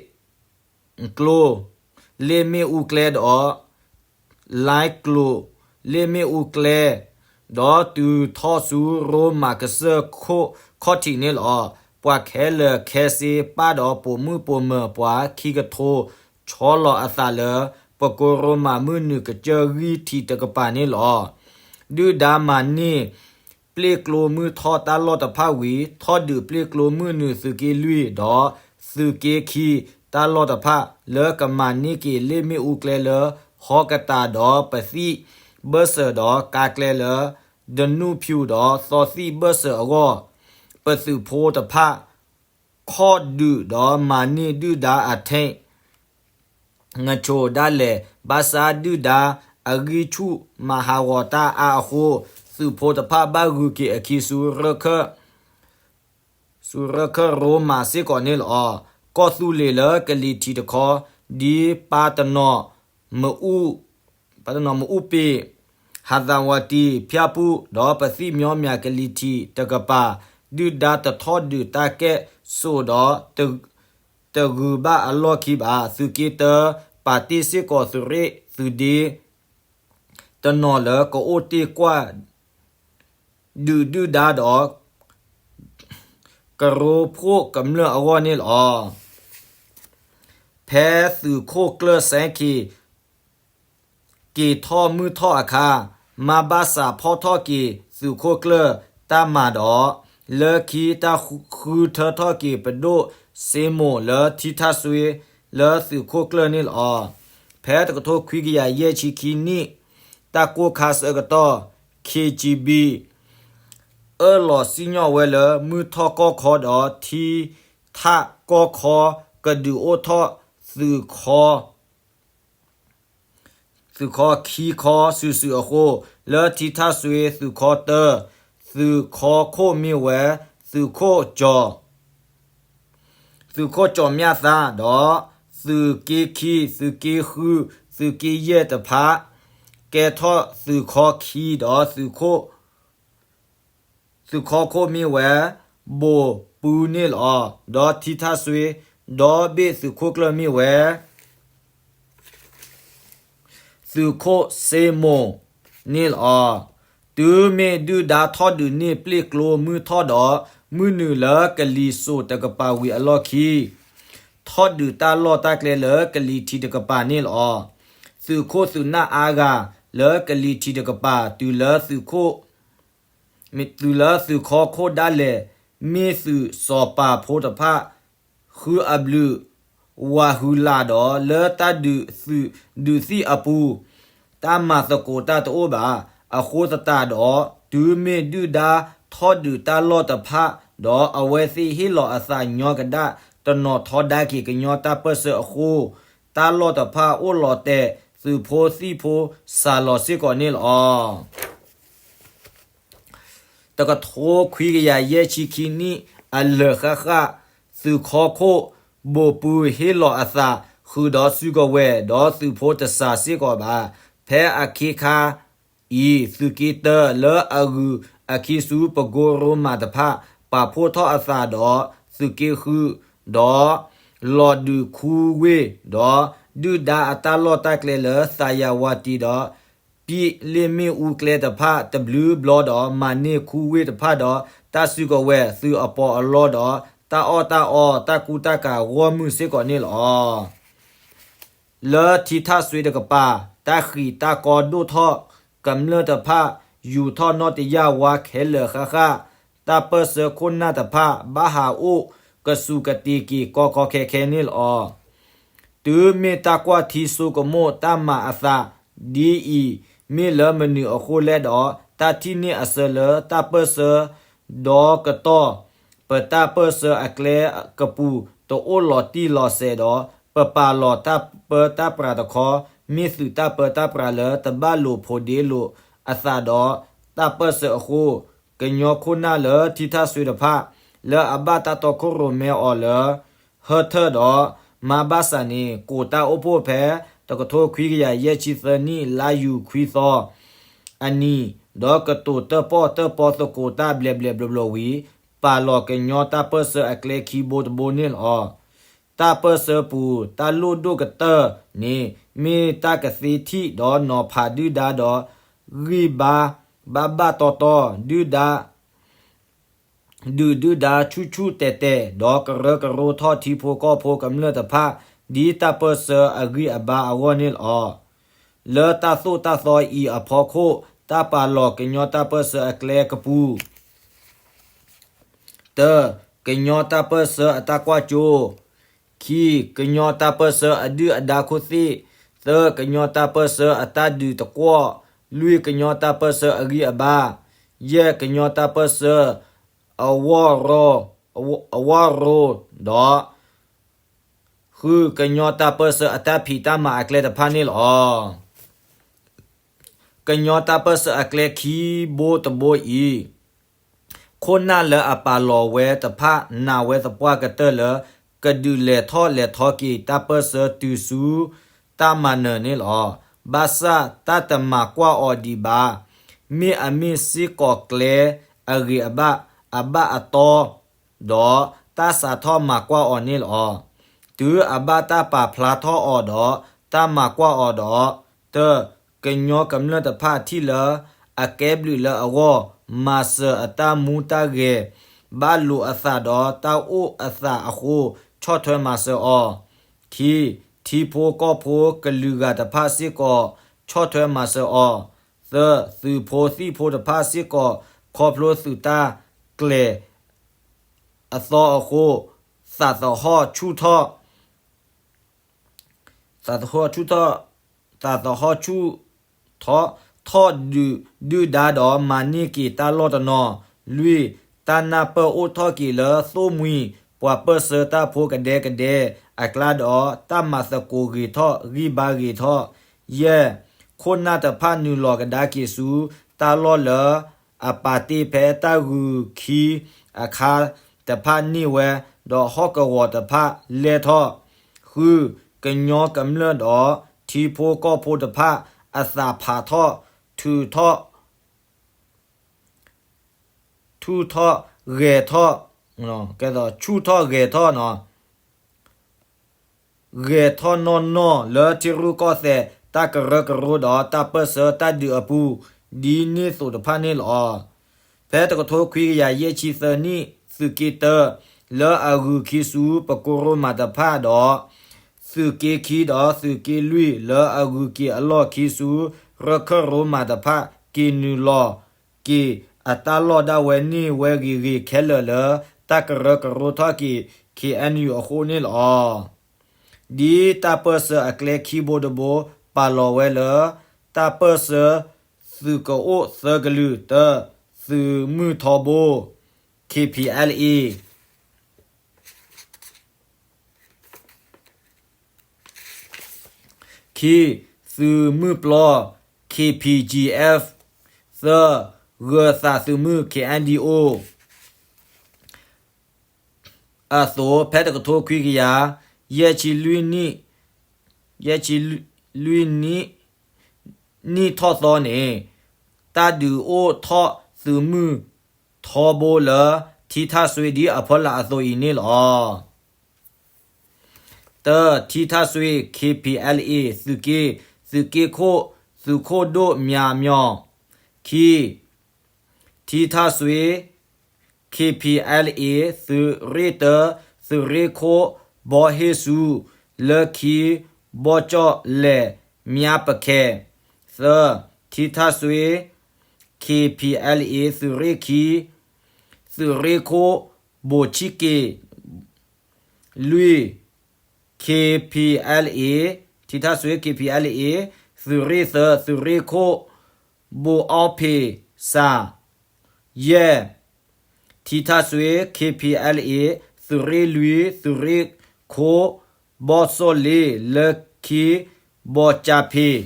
ကျိ လ့ၣ်မ့ၣ်အူကျဲဒီး လါကျိ လ့ၣ်မ့ၣ်အူကျဲ ဒီးတုၤထီၣ်ဆူရိမးကစၢၢ်ခိၣ်ခီၣ်ထံးန့ၣ်လီၤ. ပှၤခဲလၢာ်ခဲဆ့ပၢ်ဒီးပိာ်မုၣ်ပိာ်မၢၤပှၤခံကထိ ဆီလီၤအသးလၢ ပကိရိမးမုၢ်နုာ်ကစၢၢ်ဂံၢ်ထံးတကပၤန့ၣ်လီၤ. ဒုၣ်ဒါမၤန့ၢ် ပျ့ၣ်ကျိမုၢ်ထီၣ်တၢ်လီၢ်တဖၣ်ဝံၤ ထီၣ်ဒုးပျ့ၣ်ကျိမုၢ်နုာ်သုးက့လွံၢ်ဒီး သုးက့ခံတၢ်လီၢ်တဖၣ် လၢကမၤန့ၢ်က့ၤလ့ၣ်မ့ၣ်အူကျဲလၢ ဟီကတးဒီးပသံၣ်ဘၢၣ်စၢၤဒီးကါကျဲလၢ ဒနူၣ်ဖၠူဒီးသီသံၣ်ဘၢၣ်စၢၤအဂီၢ် ပသုးဖိတဖၣ် ခီၣ်ဒုးဒီးမၤန့ၢ်ဒုၣ်ဒါအ tank နဆိးဒၣ်လဲာ် ဘၣ်ဆၣ်ဒုၣ်ဒါအဂံၢ်ဆူၣ်မၤဟးဂီၤတၢ်အါအဃိ သုးဖိတဖၣ်ဘၣ်ဂုၤက့ၤအခံဆူ ဆူရၢၢ်ခၢၣ်ရိမးစ့ၢ်ကီးန့ၣ်လီၤ. ကီၢ်သူလ့ၤလၢကလံၤထံးတခီ ဒ်ပၢ်တနီၤမအူ ပၢ်တနီၤမအူပ့ၤ ဟးသးဝးတံၢ် ဖၠၣ်ပူၣ် ဒီးပသံၣ်မညီမညီကလံၤထံးတကပၤ ဒုၣ်ဒါတထီၣ်ဒုးတၢ်ကဲၣ်ဆိးဒီး တဂုၤဘၣ်အလီၢ်ခံဘၣ်. သုးက့တၢ ပာ်တ့ၢ်စ့ၢ်ကီးသုးရ့ၣ်သုးဒ့ တနီၤလၢကအိၣ်တ့ၢ်ကွၢ် ဒုးဒုၣ်ဒါဒီး ကရိဖှိၣ်ကမျၢၢ်အဂီၢ်န့ၣ်လီၤ. ဖဲသုးခိၣ်ကျၢၢ်စဲခ့ က့ၤထီၣ်မုၢ်ထီၣ်အခါ မၤဘၣ်စးဖီၣ်ထီၣ်က့ၤသုးခိၣ်ကျၢၢ်တၢ်မၤဒီး လၢခံတၢ်ဃုထၢထီၣ်က့ၤပဒိၣ်စ့မိၤလၢထံထၣ်စွ့လၢသုးခိၣ်ကျၢၢ်န့ၣ်လီၤ. ဖဲတကထိခွံကယၤယဲၢ်ဆံခံနံၣ် တၢ်ကိၢ်ခါဆၢကတီၢ် KGB အၢၣ်လီၤစံၣ်ညီၣ်ဝဲလၢမုၢ်ထီၣ်ကီၢ်ခီဒီးထံထၣ်ကီၢ်ခီ ကဒုးအိၣ်ထီၣ်သုးခီ သုးခီခံခီစုာ်စုာ်အဃိ လၢထံထၣ်စွ့သုးခီတၢ သုးခီခိၣ်မ့ၢ်ဝဲ သုးခိၣ်ကၠီၤ သုးခိၣ်ကၠီၤမျၢ်သါဒီး သုးက့ခံ သုးက့ဃု သုးက့ယဲၢ်တဖၣ် ကဲထီၣ်သုးခီခံဒီး သုးခီခိၣ်မ့ၢ်ဝဲ ဘိၣ်ပူန့ၣ်လီၤ. ဒီးထံထၣ်စွ့ ဒီဘ့ၣ်သုးခိၣ်ကျၢၢ်မ့ၢ်ဝဲ သုးခိၣ်စ့မိၤန့ၣ်လီၤ. တုၤမ့ၢ်ဒုၣ်ဒါထီၣ်ဒုးန့ၢ်ပျ့ၣ်ကျိမုၢ်ထီၣ်ဒီး မုၢ်နုာ်လၢကလံၤစိးတကပၤဝံၤအလီၢ်ခံ ထီၣ်ဒုးတၢ်လီၢ်တၢ်ကျဲလၢကလံၤထံးတကပၤန့ၣ်လီၤ. သုးခိၣ်သုးနၢ်အါဂၤလၢကလံၤထံးတကပၤ တုၤလၢသုးခိၣ် တုၤလၢသုးခီခိၣ်ဒၣ်လဲာ် မ့ၢ်သုးစီၤပၤဖိတဖၣ် ဃုအဘျုး ဝၤဟုလးဒီး လၢတၢ်ဒုးသုးဒုးသံၣ်အပူၤ တၢ်မၤသကိးတၢ်တအိၣ်ဘၣ်. အဃိသတးဒီး တုၤမ့ၢ်ဒုၣ်ဒါထီၣ်ဒုးတၢ်လီၢ်တဖၣ်ဒီး အဝဲသ့ၣ်ဟ့ၣ်လီၤအသးညီကဒၣ် တနီၤထီဒါက့ၤကညီတၢ်ပၢၢ်ဆၢအဃိ, တၢ်လီၢ်တဖၣ်အိၣ်လီၤတဲာ် သုးဖိသံၣ်ဖိစှၤလီၤစ့ၢ်ကီးန့ၣ်လီၤ. တကထိခွံကယၤယဲၢ်ဆံခံနံၣ်အလၢာ်ဃၣ်ဃၣ်, သုးခီခိၣ်ဘိၣ်ပုဟ့ၣ်လီၤအသး ဃုာ်ဒီးစုကဝဲၤ ဒီးသုးဖိတစှၤစ့ၢ်ကီးဘၣ်. ဖဲအခ့ခါအံၤ သုးက့တၢလၢအဂုၤအခံဆူပကိရိမးတဖၣ် ပာ်ဖှိၣ်ထီၣ်အသးဒီးသုးက့ဃု, ဒီးလီၤဒုးခူဝ့ၢ်, ဒီးဒုၣ်ဒါအတၢ်လီၢ်တၢ်ကျဲလၢသးယၤဝါတံဒီး ပံၣ်လ့ၣ်မ့ၣ်အူကျဲတဖၣ် တဘျုးဘျီဒီး မၤန့ၢ်ခူဝ့ၢ်တဖၣ်ဒီး တၢ်စုကဝဲၤသုးအပီးအလီဒီး တၢ်အီၣ်တၢ်အီ တၢ်ကူတၢ်ကၤဂီၢ်မုၢ်စ့ၢ်ကီးန့ၣ်လီၤ. လၢထံထၣ်စွ့တကပၤ တၢ်ဃံးတၢ်ကီဒိၣ်ထီၣ်, ကမျၢၢ်တဖၣ် ယူၤထီၣ်နီၣ်တယၢ်ဝါခဲလၢာ်ဃၣ်ဃၣ်, တၢ်ပၢၢ်ဆၢခိၣ်နၢ်တဖၣ် ဘၣ်ဟးအိၣ်ကစူၤကတ့ၤက့ၤကီကီခဲခဲန့ၣ်လီၤ. တုၤမ့ၢ်တၢ်ကွၢ်ထံဆိကမိၣ်တၢ်မၤအသးဒ်အံၤ, မ့ၢ်လၢမနုၤအဃိလဲၣ်ဒီး တၢ်ထံၣ်န့ၢ်အဆၢလၢတၢ်ပၢၢ်ဆၢဒီကတီၢ်, ပတၢ်ပၢၢ်ဆၢအကျဲကပူၤ တအိၣ်လီၤတံၢ်လီၤဆဲးဒီး ပပာ်လီၤတၢ်ပၢတၢ်ပြးတခီ, မ့ၢ်သုးတၢ်ပၢတၢ်ပြးလၢတဘၣ်လိာ်ဖိးဒ့လိာ်အသးဒီးတၢ်ပၢၢ်ဆၢအဃိ, ကညီခိၣ်နၢ်လၢထံထၣ်စွ့တဖၣ် လၢအဘၣ်တၢ်တီခိၣ်ရိၣ်မဲအီၤလၢ ဟၢထၢၣ်ဒီးမါဘၣ်ဆၣ်န့ၣ် ကိးတၢ်အိၣ်ဖှိၣ်ဖဲ တကထိခွံကယၤယဲၢ်ဆံသၢနံၣ် လါယူၤခွံသီအနံၤ, ဒီးကတိၤတၢၣ်ပီၣ်တၢၣ်ပီသကိးတၢ်ဘျဲးဘျဲးဘျီဘျီဝံၤ, ပာ်လီၤကညီတၢ်ပၢၢ်ဆၢအကျဲခံဘိတဘိန့ၣ်လီၤ. တၢ်ပၢၢ်ဆၢပူၤ တၢ်လိၣ်ဒိၣ်ကတၢၢ်န့ၣ် မ့ၢ်တၢ်ကသ့ထံၣ်ဒီးနီၤဖးဒုၣ်ဒါဒီး ဂံၢ်ဘါဘၣ်ဘၣ်တီတီ ဒုၣ်ဒါ ဒုးဒုၣ်ဒါဆူၣ်ဆူၣ်တဲာ်တဲာ် ဒီးကရၢကရိထီၣ်ထံဖိကီၢ်ဖိကမျၢၢ်တဖၣ် ဒ်တၢ်ပၢၢ်ဆၢအဂံၢ်အဘါအဂီၢ်န့ၣ်လီၤ. လၢတၢ်သိၣ်တၢ်သီအံၤအဖီခိၣ် တၢ်ပာ်လီၤကညီတၢ်ပၢၢ်ဆၢအကျဲကပူၤ တၢ, ကညီတၢ်ပၢၢ်ဆၢအတၢ်ကွၢ်စိ, ခံ, ကညီတၢ်ပၢၢ်ဆၢအဒုၣ်အဒါခိၣ်သ့ၣ်, သၢ, ကညီတၢ်ပၢၢ်ဆၢအတၢ်ဒုးတကွီၣ်, လွံၢ်, ကညီတၢ်ပၢၢ်ဆၢအဂံၢ်အဘါ, ယဲၢ်, ကညီတၢ်ပၢၢ်ဆၢ အဝီၢ်ရိ, အဝီၢ်ရိဒီး ဃု, ကညီတၢ်ပၢၢ်ဆၢအတၢ်ဖံးတၢ်မၤအကျဲတဖၣ်န့ၣ်လီၤ. ကညီတၢ်ပၢၢ်ဆၢအကျဲခံဘိတဘိအံၤ, ခိၣ်နၢ်လၢအပာ်လီၤဝဲတဖၣ် နာ်ဝဲသပှၢ်ကတၢၢ်လၢ ကဒုးလဲၤထီၣ်လဲၤထီက့ၤတၢ်ပၢၢ်ဆၢတုၤဆူတၢ်မၤနၢၤန့ၣ်လီၤ. ဘၣ်ဆၣ်တၢ်တမၤကွၢ်အီၤဒံးဘၣ်, မ့ၢ်အမ့ၢ်စ့ၢ်ကီးကျဲအဂ့ၤအဘၣ် အဘၣ်အတီ ဒီးတၢ်စးထီၣ်မၤကွၢ်အီၤန့ၣ်လီၤ. တုၤအဘၣ်တၢ်ပာ်ဖျါထီၣ်အီၤဒီး တၢ်မၤကွၢ်အီၤဒီး, တၢ, ကညီကမျၢၢ်တဖၣ်ထံၣ်လၢ အကဲဘျုးလၢအဂီၢ်, မၤစၢၤအတၢ်မူတၢ်ဂဲၤ ဘၣ်လိာ်အသးဒီးတၢ်အိၣ်အသးအဃိ ဆီၣ်ထွဲမၤစၢၤအီၤ, ခံ, ထံဖိကီၢ်ဖိကလုာ်ဂၤတဖၣ်စ့ၢ်ကီး ဆီၣ်ထွဲမၤစၢၤအီၤ, သၢ, သုးဖိသံၣ်ဖိတဖၣ်စ့ၢ်ကီး ခီဖျိသုးတၢ်ကျဲၤအသီအဃိ သးသဟီၣ်ဆူၣ်ထီၣ် သးသဟီၣ်ဆူၣ်ထီၣ်, သးသဟီၣ်ဆူၣ်ထီၣ်, ထီၣ်ဒုးဒုၣ်ဒါဒီးမၤန့ၢ်က့ၤတၢ်လီၢ်တနီၤ, လွံၢ်, တၢ်နၢ်ပၢၢ်အိၣ်ထီၣ်က့ၤလၢသိၣ်မှံၤပှၤပၢၢ်ဆၢတၢ်ဖိကဒဲကဒဲအကျါဒီး တၢ်မၤသကိးဂ့ၤထီၣ်ဂံၢ်ဘါဂ့ၤထီၣ်, ယဲၢ်, ခိၣ်နၢ်တဖၣ်နုာ်လီၤကဒါက့ၤဆူတၢ်လီၢ်လၢ အပာ်တ့ၢ်ဖဲတၢ်ဂုာ်ခံအခါတဖၣ်န့ၢ်ဝဲ, ဒီးဟီၣ်ကဝီၤတဖၣ်လဲၢ်ထီၣ်, ဃု, ကညီကမျၢၢ်ဒီးထံဖိကီၢ်ဖိတဖၣ် အသးဖးထီၣ်, ထုးထီၣ်, ထုးထီၣ်ဂဲၤထီၣ်, ကဲသိး ဆူၣ်ထီၣ်ဂဲၤထီၣ်နီၤ ဂဲၤထီၣ်နီၢ်နီၢ်လၢထံရူၢ်ကီၢ်သဲး တၢ်ကရၢကရိဒီးတၢ်ပၢၢ်ဆၢတၢ်ဒုးအပူၤ ဒ်န့ၣ်သိးတဖၣ်န့ၣ်လီၤ. ဖဲတကထိခွံကယၤယဲၢ်ဆံသၢနံၣ် သုးက့တၢ လၢအဂုၤခံဆူပကိရိမးတဖၣ်ဒီး သုးက့ခံဒီးသုးက့လွံၢ် လၢအဂုၤက့ၤအလီၢ်ခံဆူ ရခၢၣ်ရိမးတဖၣ် က့ၤနုာ်လီၤက့ၤအတၢ်လီၢ်ဒၣ်ဝဲန့ၢ်ဝဲဂ့ၤဂ့ၤခဲလၢာ်လၢ တၢ်ကရၢကရိထီၣ်က့ၤ ခ့ၣ်အဲၣ်ယူၣ် အဃိန့ၣ်လီၤ. ဒ်တၢ်ပၢၢ်ဆၢအကျဲခံဘိတဘိ ပာ်လီၤဝဲလၢ တၢ်ပၢၢ်ဆၢသုးကအိၣ်သၢကလုာ် တၢ သုးမုၢ်ထီဘိ ခ့ၣ်ပံၣ်အဲလ်အ့ ခံ, သုးမုၢ်ပျီ K P G F, သၢ, ဂၢၤသးသုးမုၢ် K N D O အသိး ဖဲတကထိခွံကယၤ ယဲၢ်ဆံလွံၢ်နံၣ် ယဲၢ်ဆံလွံၢ်နံၣ် နံၣ်ထီၣ်သီန့ၣ် တၢ်ဒုးအိၣ်ထီၣ်သုးမုၢ်ထီဘိလၢ ထံထၣ်စွ့ဒ်အဖီလာ်အသိးအံၤန့ၣ်လီၤ. တၢ, ထံထၣ်စွ့ K P L A သုးက့, သုးက့ခိၣ် သုးခိၣ်ဒိၣ်မၠးမၠီၣ်, ခံ, ထံထၣ်စွ့ K P L A သုးရ့ၣ်တၢ သုးရ့ၣ်ခိၣ် ဘီဟ့ၣ်စူ လၢခံ ဘီကၠီၣ်လဲၣ် မၠါပခဲၣ်, သၢ, ထံထၣ်စွ့ K P L A သုးရ့ၣ်ခံ သုးရ့ၣ်ခိၣ် ဘိၣ်ဆံက့ၣ်, လွံၢ်, K P L A ထံထၣ်စွ့ K P L A သုးရ့ၣ်သၢ သုးရ့ၣ်ခိၣ် ဘိၣ်အီၣ်ဖ့ၣ်စၢ်, ယဲၢ်, ထံထၣ်စွ့ K P L A သုးရ့ၣ်လွံၢ် သုးရ့ၣ်ခိၣ် ဘီၣ်စီၣ်လ့ လၢခံ ဘီၣ်ကၠါဖ့ၣ်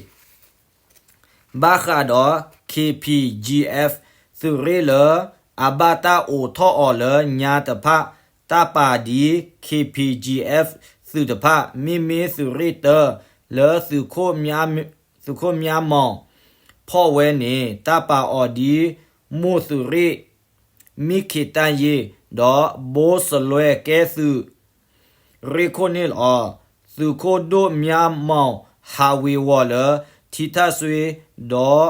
ဘၣ်ဃးဒီး K P G F သုးရ့ၣ်လၢ အဘၣ်တၢ်အိးထီၣ်အီၤလၢညါတဖၣ် တၢ်ပာ်ဒ် K P G F သုးတဖၣ် မ့မ့ၢ်သုးရ့ၣ်တၢ လၢသုးခိၣ်မၠါမီၣ် ဖီၣ်ဝဲန့ၣ် တၢ်ပာ်အီၤဒ် မိၢ်သုးရ့ၣ် မံခ့းတၢ်ယ့ၢ် ဒီးဘိစလွဲကဲသုး ရ့ၣ်ခိၣ်န့ၣ်လီၤ. သုးခိၣ်ဒိၣ်မၠါမီၣ်ဟးဝ့ၤဝီၤလၢ ထံထၣ်စွ့ ဒီး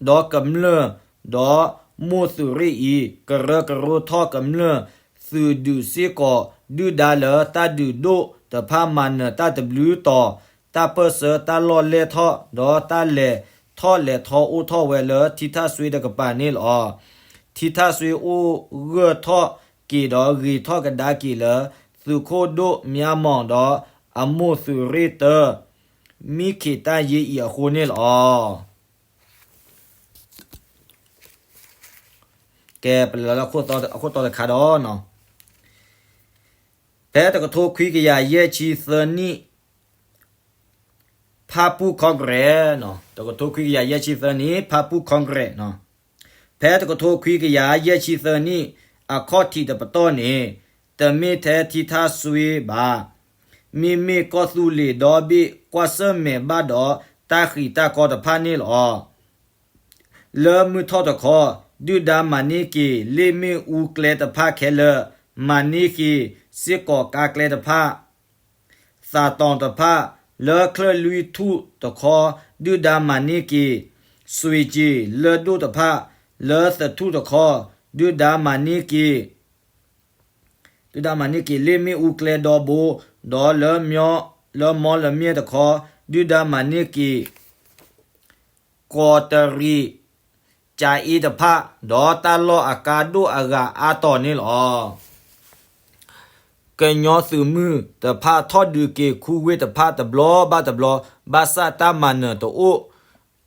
ဒီးကမျၢၢ် ဒီးမိၢ်သုးရ့ၣ်အံၤ ကရၢကရိထီၣ်ကမျၢၢ်သုးဒုးစ့ၢ်ကီး ဒုၣ်ဒါလၢတၢ်ဒုးဒိၣ်တဖၣ်မၤနၢၤတၢ်တဘျုးတီၤ တၢ်ပၢၢ်ဆၢတၢ်လီၢ်လဲၢ်ထီၣ် ဒီးတၢ်လဲၤထီၣ်လဲၤထီအိၣ်ထီၣ်ဝဲလၢထံထၣ်စွ့တကပၤန့ၣ်လီၤ. ထံထၣ်စွ့အိၣ်ဂၢၢ်ထီၣ်က့ၤဒီးဂ့ၤထီၣ်ကဒါက့ၤလၢ သုးခိၣ်ဒိၣ်မၠါမီၣ်ဒီးအမိၢ်သုးရ့ၣ်တၢ မံခ့းတၢ်ယ့ၢ်အံၤအဃိန့ၣ်လီၤ. ကဲ ပလဲၤလီၤလၢအခိၣ်တီတခါဒီး ဖဲတကထိခွံကယၤယဲၢ်ဆံသၢနံၣ် ဖၣ်ပူၣ် Congress တကထိခွံကယၤယဲၢ်ဆံသၢနံၣ် ဖၣ်ပူၣ် Congress ဖဲတကထိခွံကယၤယဲၢ်ဆံသၢနံၣ် အခီၣ်ထံးတပတီၢ်န့ၣ် တမ့ၢ်ထဲထံထၣ်စွ့ဘၣ်. မ့မ့ၢ်ကီၢ်သူလ့ၤဒီဘ့ၣ်ကွၢ်ဆၢၣ်မဲာ်ဘၣ်ဒီးတၢ်ဃံးတၢ်ကီတဖၣ်န့ၣ်လီၤ. လၢမုၢ်ထီၣ်တခီ ဒုၣ်ဒါမၤန့ၢ်က့ၤ လ့ၣ်မ့ၣ်အူကျဲတဖၣ်ခဲလၢာ်, မၤန့ၢ်က့ၤစ့ၢ်ကီးကါကျဲတဖၣ်, သးတီၤတဖၣ်, လၢချၢၣ်လွံၢ်ထူၣ်တခီ ဒုၣ်ဒါမၤန့ၢ်က့ၤ စွ့ၤက့ၤလၢၢ်ဒိၣ်တဖၣ်, လၢသထူၣ်တခီ ဒုၣ်ဒါမၤန့ၢ်က့ၤ ဒုၣ်ဒါမၤန့ၢ်က့ၤလ့ၣ်မ့ၣ်အူကျဲဒီဘိ, ဒီးလၢ လၢမီလမၠဲၣ်တခီ ဒုၣ်ဒါမၤန့ၢ်က့ၤ ကီးတရံး ကၠၤအ့တဖၣ်, ဒီးတၢ်လီၢ်အကါဒိၣ်အဂၤအါတီၤန့ၣ်လီၤ. ကညီသုးမုၢ်တဖၣ်ထီၣ်ဒုးက့ၤခူဝ့ၢ်တဖၣ်တဘျီဘၣ်တဘျီ, ဘၣ်ဆၣ်တၢ်မၤနၢၤတအိၣ်,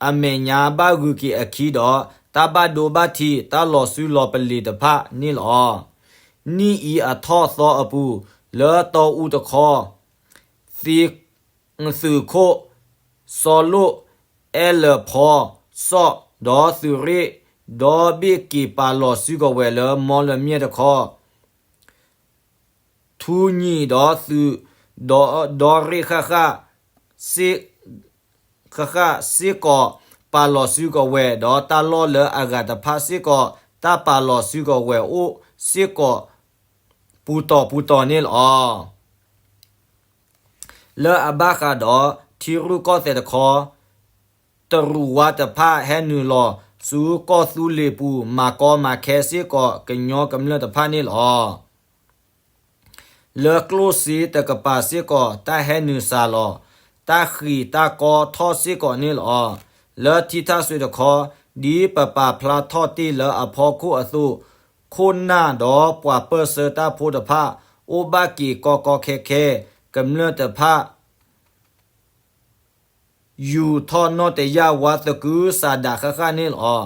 အမဲာ်ညါဘၣ်ဂုၤက့ၤအခံဒီး တၢ်ဘၣ်ဒိဘၣ်ထံး တၢ်လီၤစုလီၤပလ့ၤတဖၣ်န့ၣ်လီၤ. နံၣ်အံၤအထီၣ်သီအပူၤ လၢတီအူတခီ သုးခိၣ် စီၤလိၣ် အဲၣ်လၢၤဖီ စီၣ် ဒီးသုးရ့ၣ် ဒီဘ့ၣ်က့ၤပာ်လီၤစုကဝဲၤလၢမီလမၠဲၣ်တခီ ထူညံၤဒီးသုး ဒီ ဒီရ့ၣ်ဃၣ်ဃၣ် ဃၣ်ဃၣ်စ့ၢ်ကီးပာ်လီၤစုကဝဲၤ, ဒီးတၢ်လီၢ်လၢအဂၤတဖၣ်စ့ၢ်ကီး တၢ်ပာ်လီၤစုကဝဲၤအိၣ်စ့ၢ်ကီး ပူၤတီၤပူၤတီၤန့ၣ်လီၤ. လၢအဘၣ်ဃးဒီးထံရူၢ်ကီၢ်သဲးတခီ တရူးဝါတဖၣ်ဟဲနုာ်လီၤဆူကီၢ်သူလ့ၤပူၤ မၤကီမၤခဲစ့ၢ်ကီးကညီကမျၢၢ်တဖၣ်န့ၣ်လီၤ. လၢကျိၣ်စ့တကပၤစ့ၢ်ကီး တၢ်ဟဲနုာ်စှၤလီၤ, တၢ်ဃံးတၢ်ကီထီၣ်စ့ၢ်ကီးန့ၣ်လီၤ. လၢထံထၣ်စွ့တခီ ဒ်ပပာ်ဖျါထီၣ်တ့ၢ်လၢအဖီခိၣ်အသိး, ခိၣ်နၢ်ဒီးပှၤပၢၢ်ဆၢတၢ်ဖိတဖၣ် အိၣ်ဘၣ်က့ၤကီကီခဲခဲ, ကမျၢၢ်တဖၣ် ယူာ်ထီၣ်နီၢ်တယၢ်ဝါသကုၤဆးဒးဃၣ်ဃၣ်န့ၣ်လီၤ.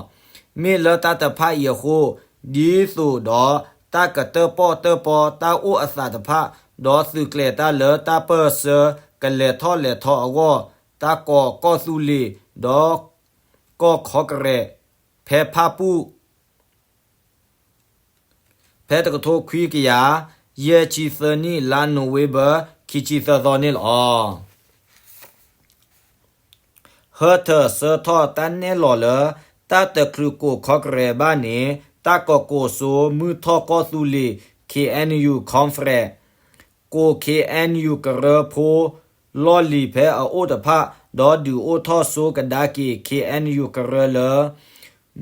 မ့ၢ်လၢတၢ်တဖၣ်အံၤအဃိ, ဒ်သိးဒီးတၢ်ကတၢၣ်ပီၣ်တၢၣ်ပီတၢ်အိၣ်အသးတဖၣ်, ဒီးသုးကျဲၤတၢ်လၢတၢ်ပၢၢ်ဆၢ ကလဲၤထီၣ်လဲၤထီအဂီၢ် တၢ်ကိးကီၢ်သူလ့ၤ ဒီးကီၢ်ခီကရဲး ဖဲဖၣ်ပူၣ် ဖဲတကထိခွံကယၤ ယဲၢ်ဆံသၢနံၣ် လါနိၣ်ဝ့ဘၢၣ် ခံဆံသၢသီန့ၣ်လီၤ. ဟၢထၢၣ်ဆၢထီၣ်တၢ်နဲၣ်လီၤလၢ တၢ်တချုးကိးခီကရဲးဘၣ်န့ၣ် တၢ်ကကိးစိမုၢ်ထီၣ်ကီၢ်သူလ့ၤ ခ့ၣ်အဲၣ်ယူၣ် conference ကိး ခ့ၣ်အဲၣ်ယူၣ် ကရၢဖိ လီၢ်လံၤဖဲအအိၣ်တဖၣ် ဒီးဒုးအိၣ်ထီၣ်ဆိကဒါက့ၤ ခ့ၣ်အဲၣ်ယူၣ် ကရၢလၢ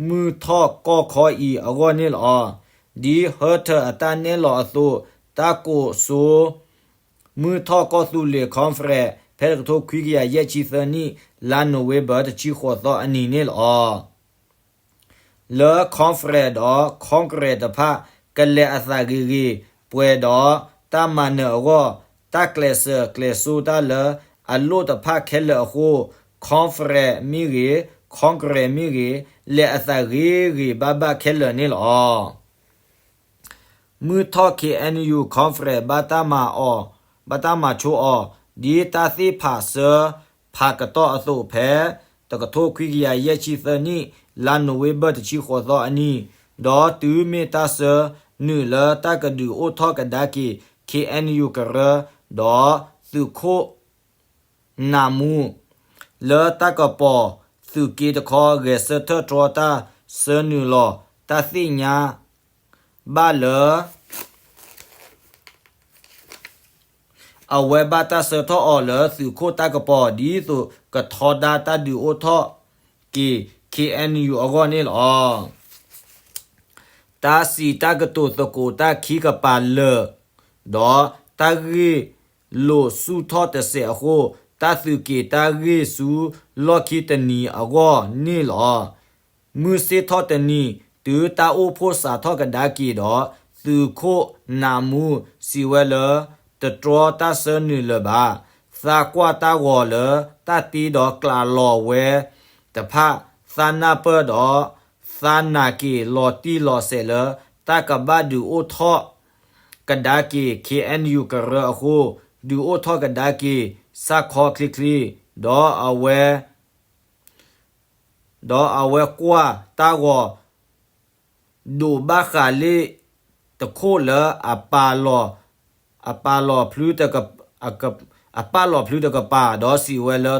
မုၢ်ထီၣ်ကီၢ်ခီအံၤအဂီၢ်န့ၣ်လီၤ. ဒ်ဟၢထၢၣ်အတၢ်နဲၣ်လီၤအသိး တၢ်ကိးစိ မုၢ်ထီၣ်ကီၢ်သူလ့ၤ conference ဖဲတကထိခွံကယၤယဲၢ်ဆံသၢနံၣ် လါနိၣ်ဝ့ဘၢၣ် တဆံဃိးသီအနံၤန့ၣ်လီၤ. လၢ conference ဒီး congress တဖၣ် ကလဲၤအသးဂ့ၤဂ့ၤ ပှဲၤဒီးတၢ်မၤနၢၤအဂီၢ် တၢ်ကျဲးစၢးကျဲးစိတၢ်လၢအလိၣ်တဖၣ်ခဲလၢာ်အဃိ conference မ့ၢ်ဂ့ၤ congress မ့ၢ်ဂ့ၤ လဲၤအသးဂ့ၤဂ့ၤဘၣ်ဘၣ်ခဲလၢာ်န့ၣ်လီၤ. မုၢ်ထီၣ် ခ့ၣ်အဲၣ်ယူၣ် conference ဘၣ်တၢ်မၤအီၤ, ဘၣ်တၢ်မၤဆိအီၤ ဒ်တၢ်သ့ၣ်ဖးစၢဖးကတီၢ်အသိးဖဲ တကထိခွံကယၤယဲၢ်ဆံသၢနံၣ် လါနိၣ်ဝ့ဘၢၣ် တဆံဃိးသီအနံၤ, ဒီးတုၤမ့ၢ်တၢ်ဆၢနုာ်လၢတၢ်ကဒုးအိၣ်ထီၣ်ကဒါက့ၤ ခ့ၣ်အဲၣ်ယူၣ် ကရၢ ဒီးသုးခိၣ် နးမူ လၢတၢ်ကပီၤသုးက့တခီ ဂဲၤဆၢထၢၣ်တြီတၢ်ဆၢနုာ်လီၤတၢ်သ့ၣ်ညါဘၣ်လၢ အဝဲဘၣ်တၢ်ဆၢထီၣ်အီၤလၢသုးခိၣ်တၢ်ကပီၤ ဒ်သိးကထီဒါတၢ်ဒုးအိၣ်ထီၣ်က့ၤ ခ့ၣ်အဲၣ်ယူၣ် အဂီၢ်န့ၣ်လီၤ. တၢ်စံးတၢ်ကတိၤသကိးတၢ်ခံကပၤလၢာ် ဒီးတၢ်ဂ့ၢ်လိာ်ဆူၣ်ထီၣ်တစဲးအဃိ တၢ်သုးက့ၤတၢ်ဂ့ၢ်ဆူလီၢ်ခံတနံၤအဂီၢ်န့ၣ်လီၤ. မုၢ်ဆ့ၣ်ထီၣ်တနံၤ တုၤတၢ်အိၣ်ဖှိၣ်စးထီၣ်ကဒါက့ၤဒီး သုးခိၣ်နးမူစံးဝဲလၢ တတြီတၢ်ဆၢနုာ်လၢၤဘၣ်. သးကွၢ်တၢ်ဂီၤလၢတၢ်တ့ဒီးကျးလီၤဝဲတဖၣ် သးနၢ်ပၢၢ်ဒီး သးနာ်က့ၤလီၤတံၢ်လီၤဆဲးလၢ တၢ်ကဘၣ်ဒုးအိၣ်ထီၣ်ကဒါက့ၤ ခ့ၣ်အဲၣ်ယူၣ် ကရၢအဃိ ဒုးအိၣ်ထီၣ်ကဒါက့ၤ စၢ်ခီချ့ချ့ ဒီးအဝဲ ဒီးအဝဲကွၢ်တၢ်ဂီၤ ဒိးဘၣ်ဃးလ့ၣ်တခိၣ်လၢ အပာ်လီၤဖျုတကပၤ ဒီးစံးဝဲလၢ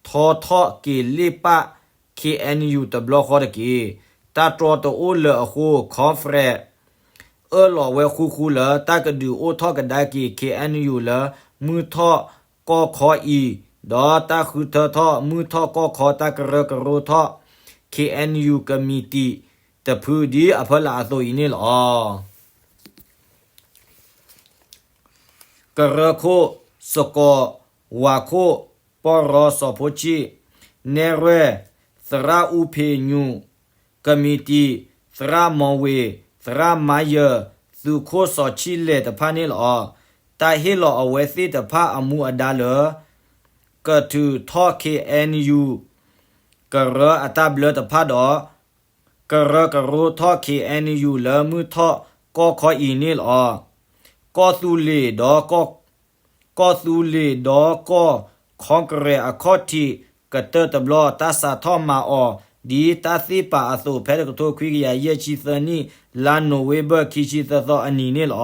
ထီထီၣ်က့ၤလ့ၣ်ပၣ် ခ့ၣ်အဲၣ်ယူၣ် တဘျီဃီတက့ၢ်. တၢ်တြီတအိၣ်လၢၤအဃိ conference အၢၣ်လီၤဝဲဃူဃူလၢ တၢ်ကဒုးအိၣ်ထီၣ်ကဒါက့ၤ ခ့ၣ်အဲၣ်ယူၣ် လၢမုၢ်ထီၣ်ကီၢ်ခီအံၤ, ဒီးတၢ်ဃုထၢထီၣ်မုၢ်ထီၣ်ကီၢ်ခီတၢ်ကရၢကရိထီၣ် ခ့ၣ်အဲၣ်ယူၣ် ကမံးတံာ်တဖု ဒ်အဖီလာ်အသိးအံၤန့ၣ်လီၤ. ကရၢခိၣ်, စကီၤ, ဝၤခိၣ်, ပီၢ်ရီစီၤဖိဆံၣ်, နဲၣ်ရွဲၣ်, သရၣ်အူဖ့းညူး, ကမံးတံာ်, သရၣ်မီၤဝ့ၤ, သရၣ်မါယၢၤ, သုးခိၣ်စီၤဆံၣ်လဲၣ်တဖၣ်န့ၣ်လီၤ. တၢ်ဟ့ၣ်လီၤအဝဲသ့ၣ်တဖၣ်အမူအဒါလၢ ကထုးထီၣ် ခ့ၣ်အဲၣ်ယူၣ် ကရၢအတၢ်ဘျၢတဖၣ်ဒီး ကရၢကရိထီၣ် ခ့ၣ်အဲၣ်ယူၣ် လၢမုၢ်ထီၣ်ကီၢ်ခီအံၤန့ၣ်လီၤ. ကီၢ်သူလ့ၤဒီးကီၢ် ကီၢ်သူလ့ၤဒီးကီၢ် congress အခီၣ်ထံးကတၢၢ်တဘျီ တၢ်စးထီၣ်မၤအီၤ ဒ်တၢ်သ့ၣ်ပာ်အသိး ဖဲတကထိခွံကယၤယဲၢ်ဆံသၢနံၣ် လါနိၣ်ဝ့ဘၢၣ် ခံဆံသၢသီအနံၤန့ၣ်လီၤ.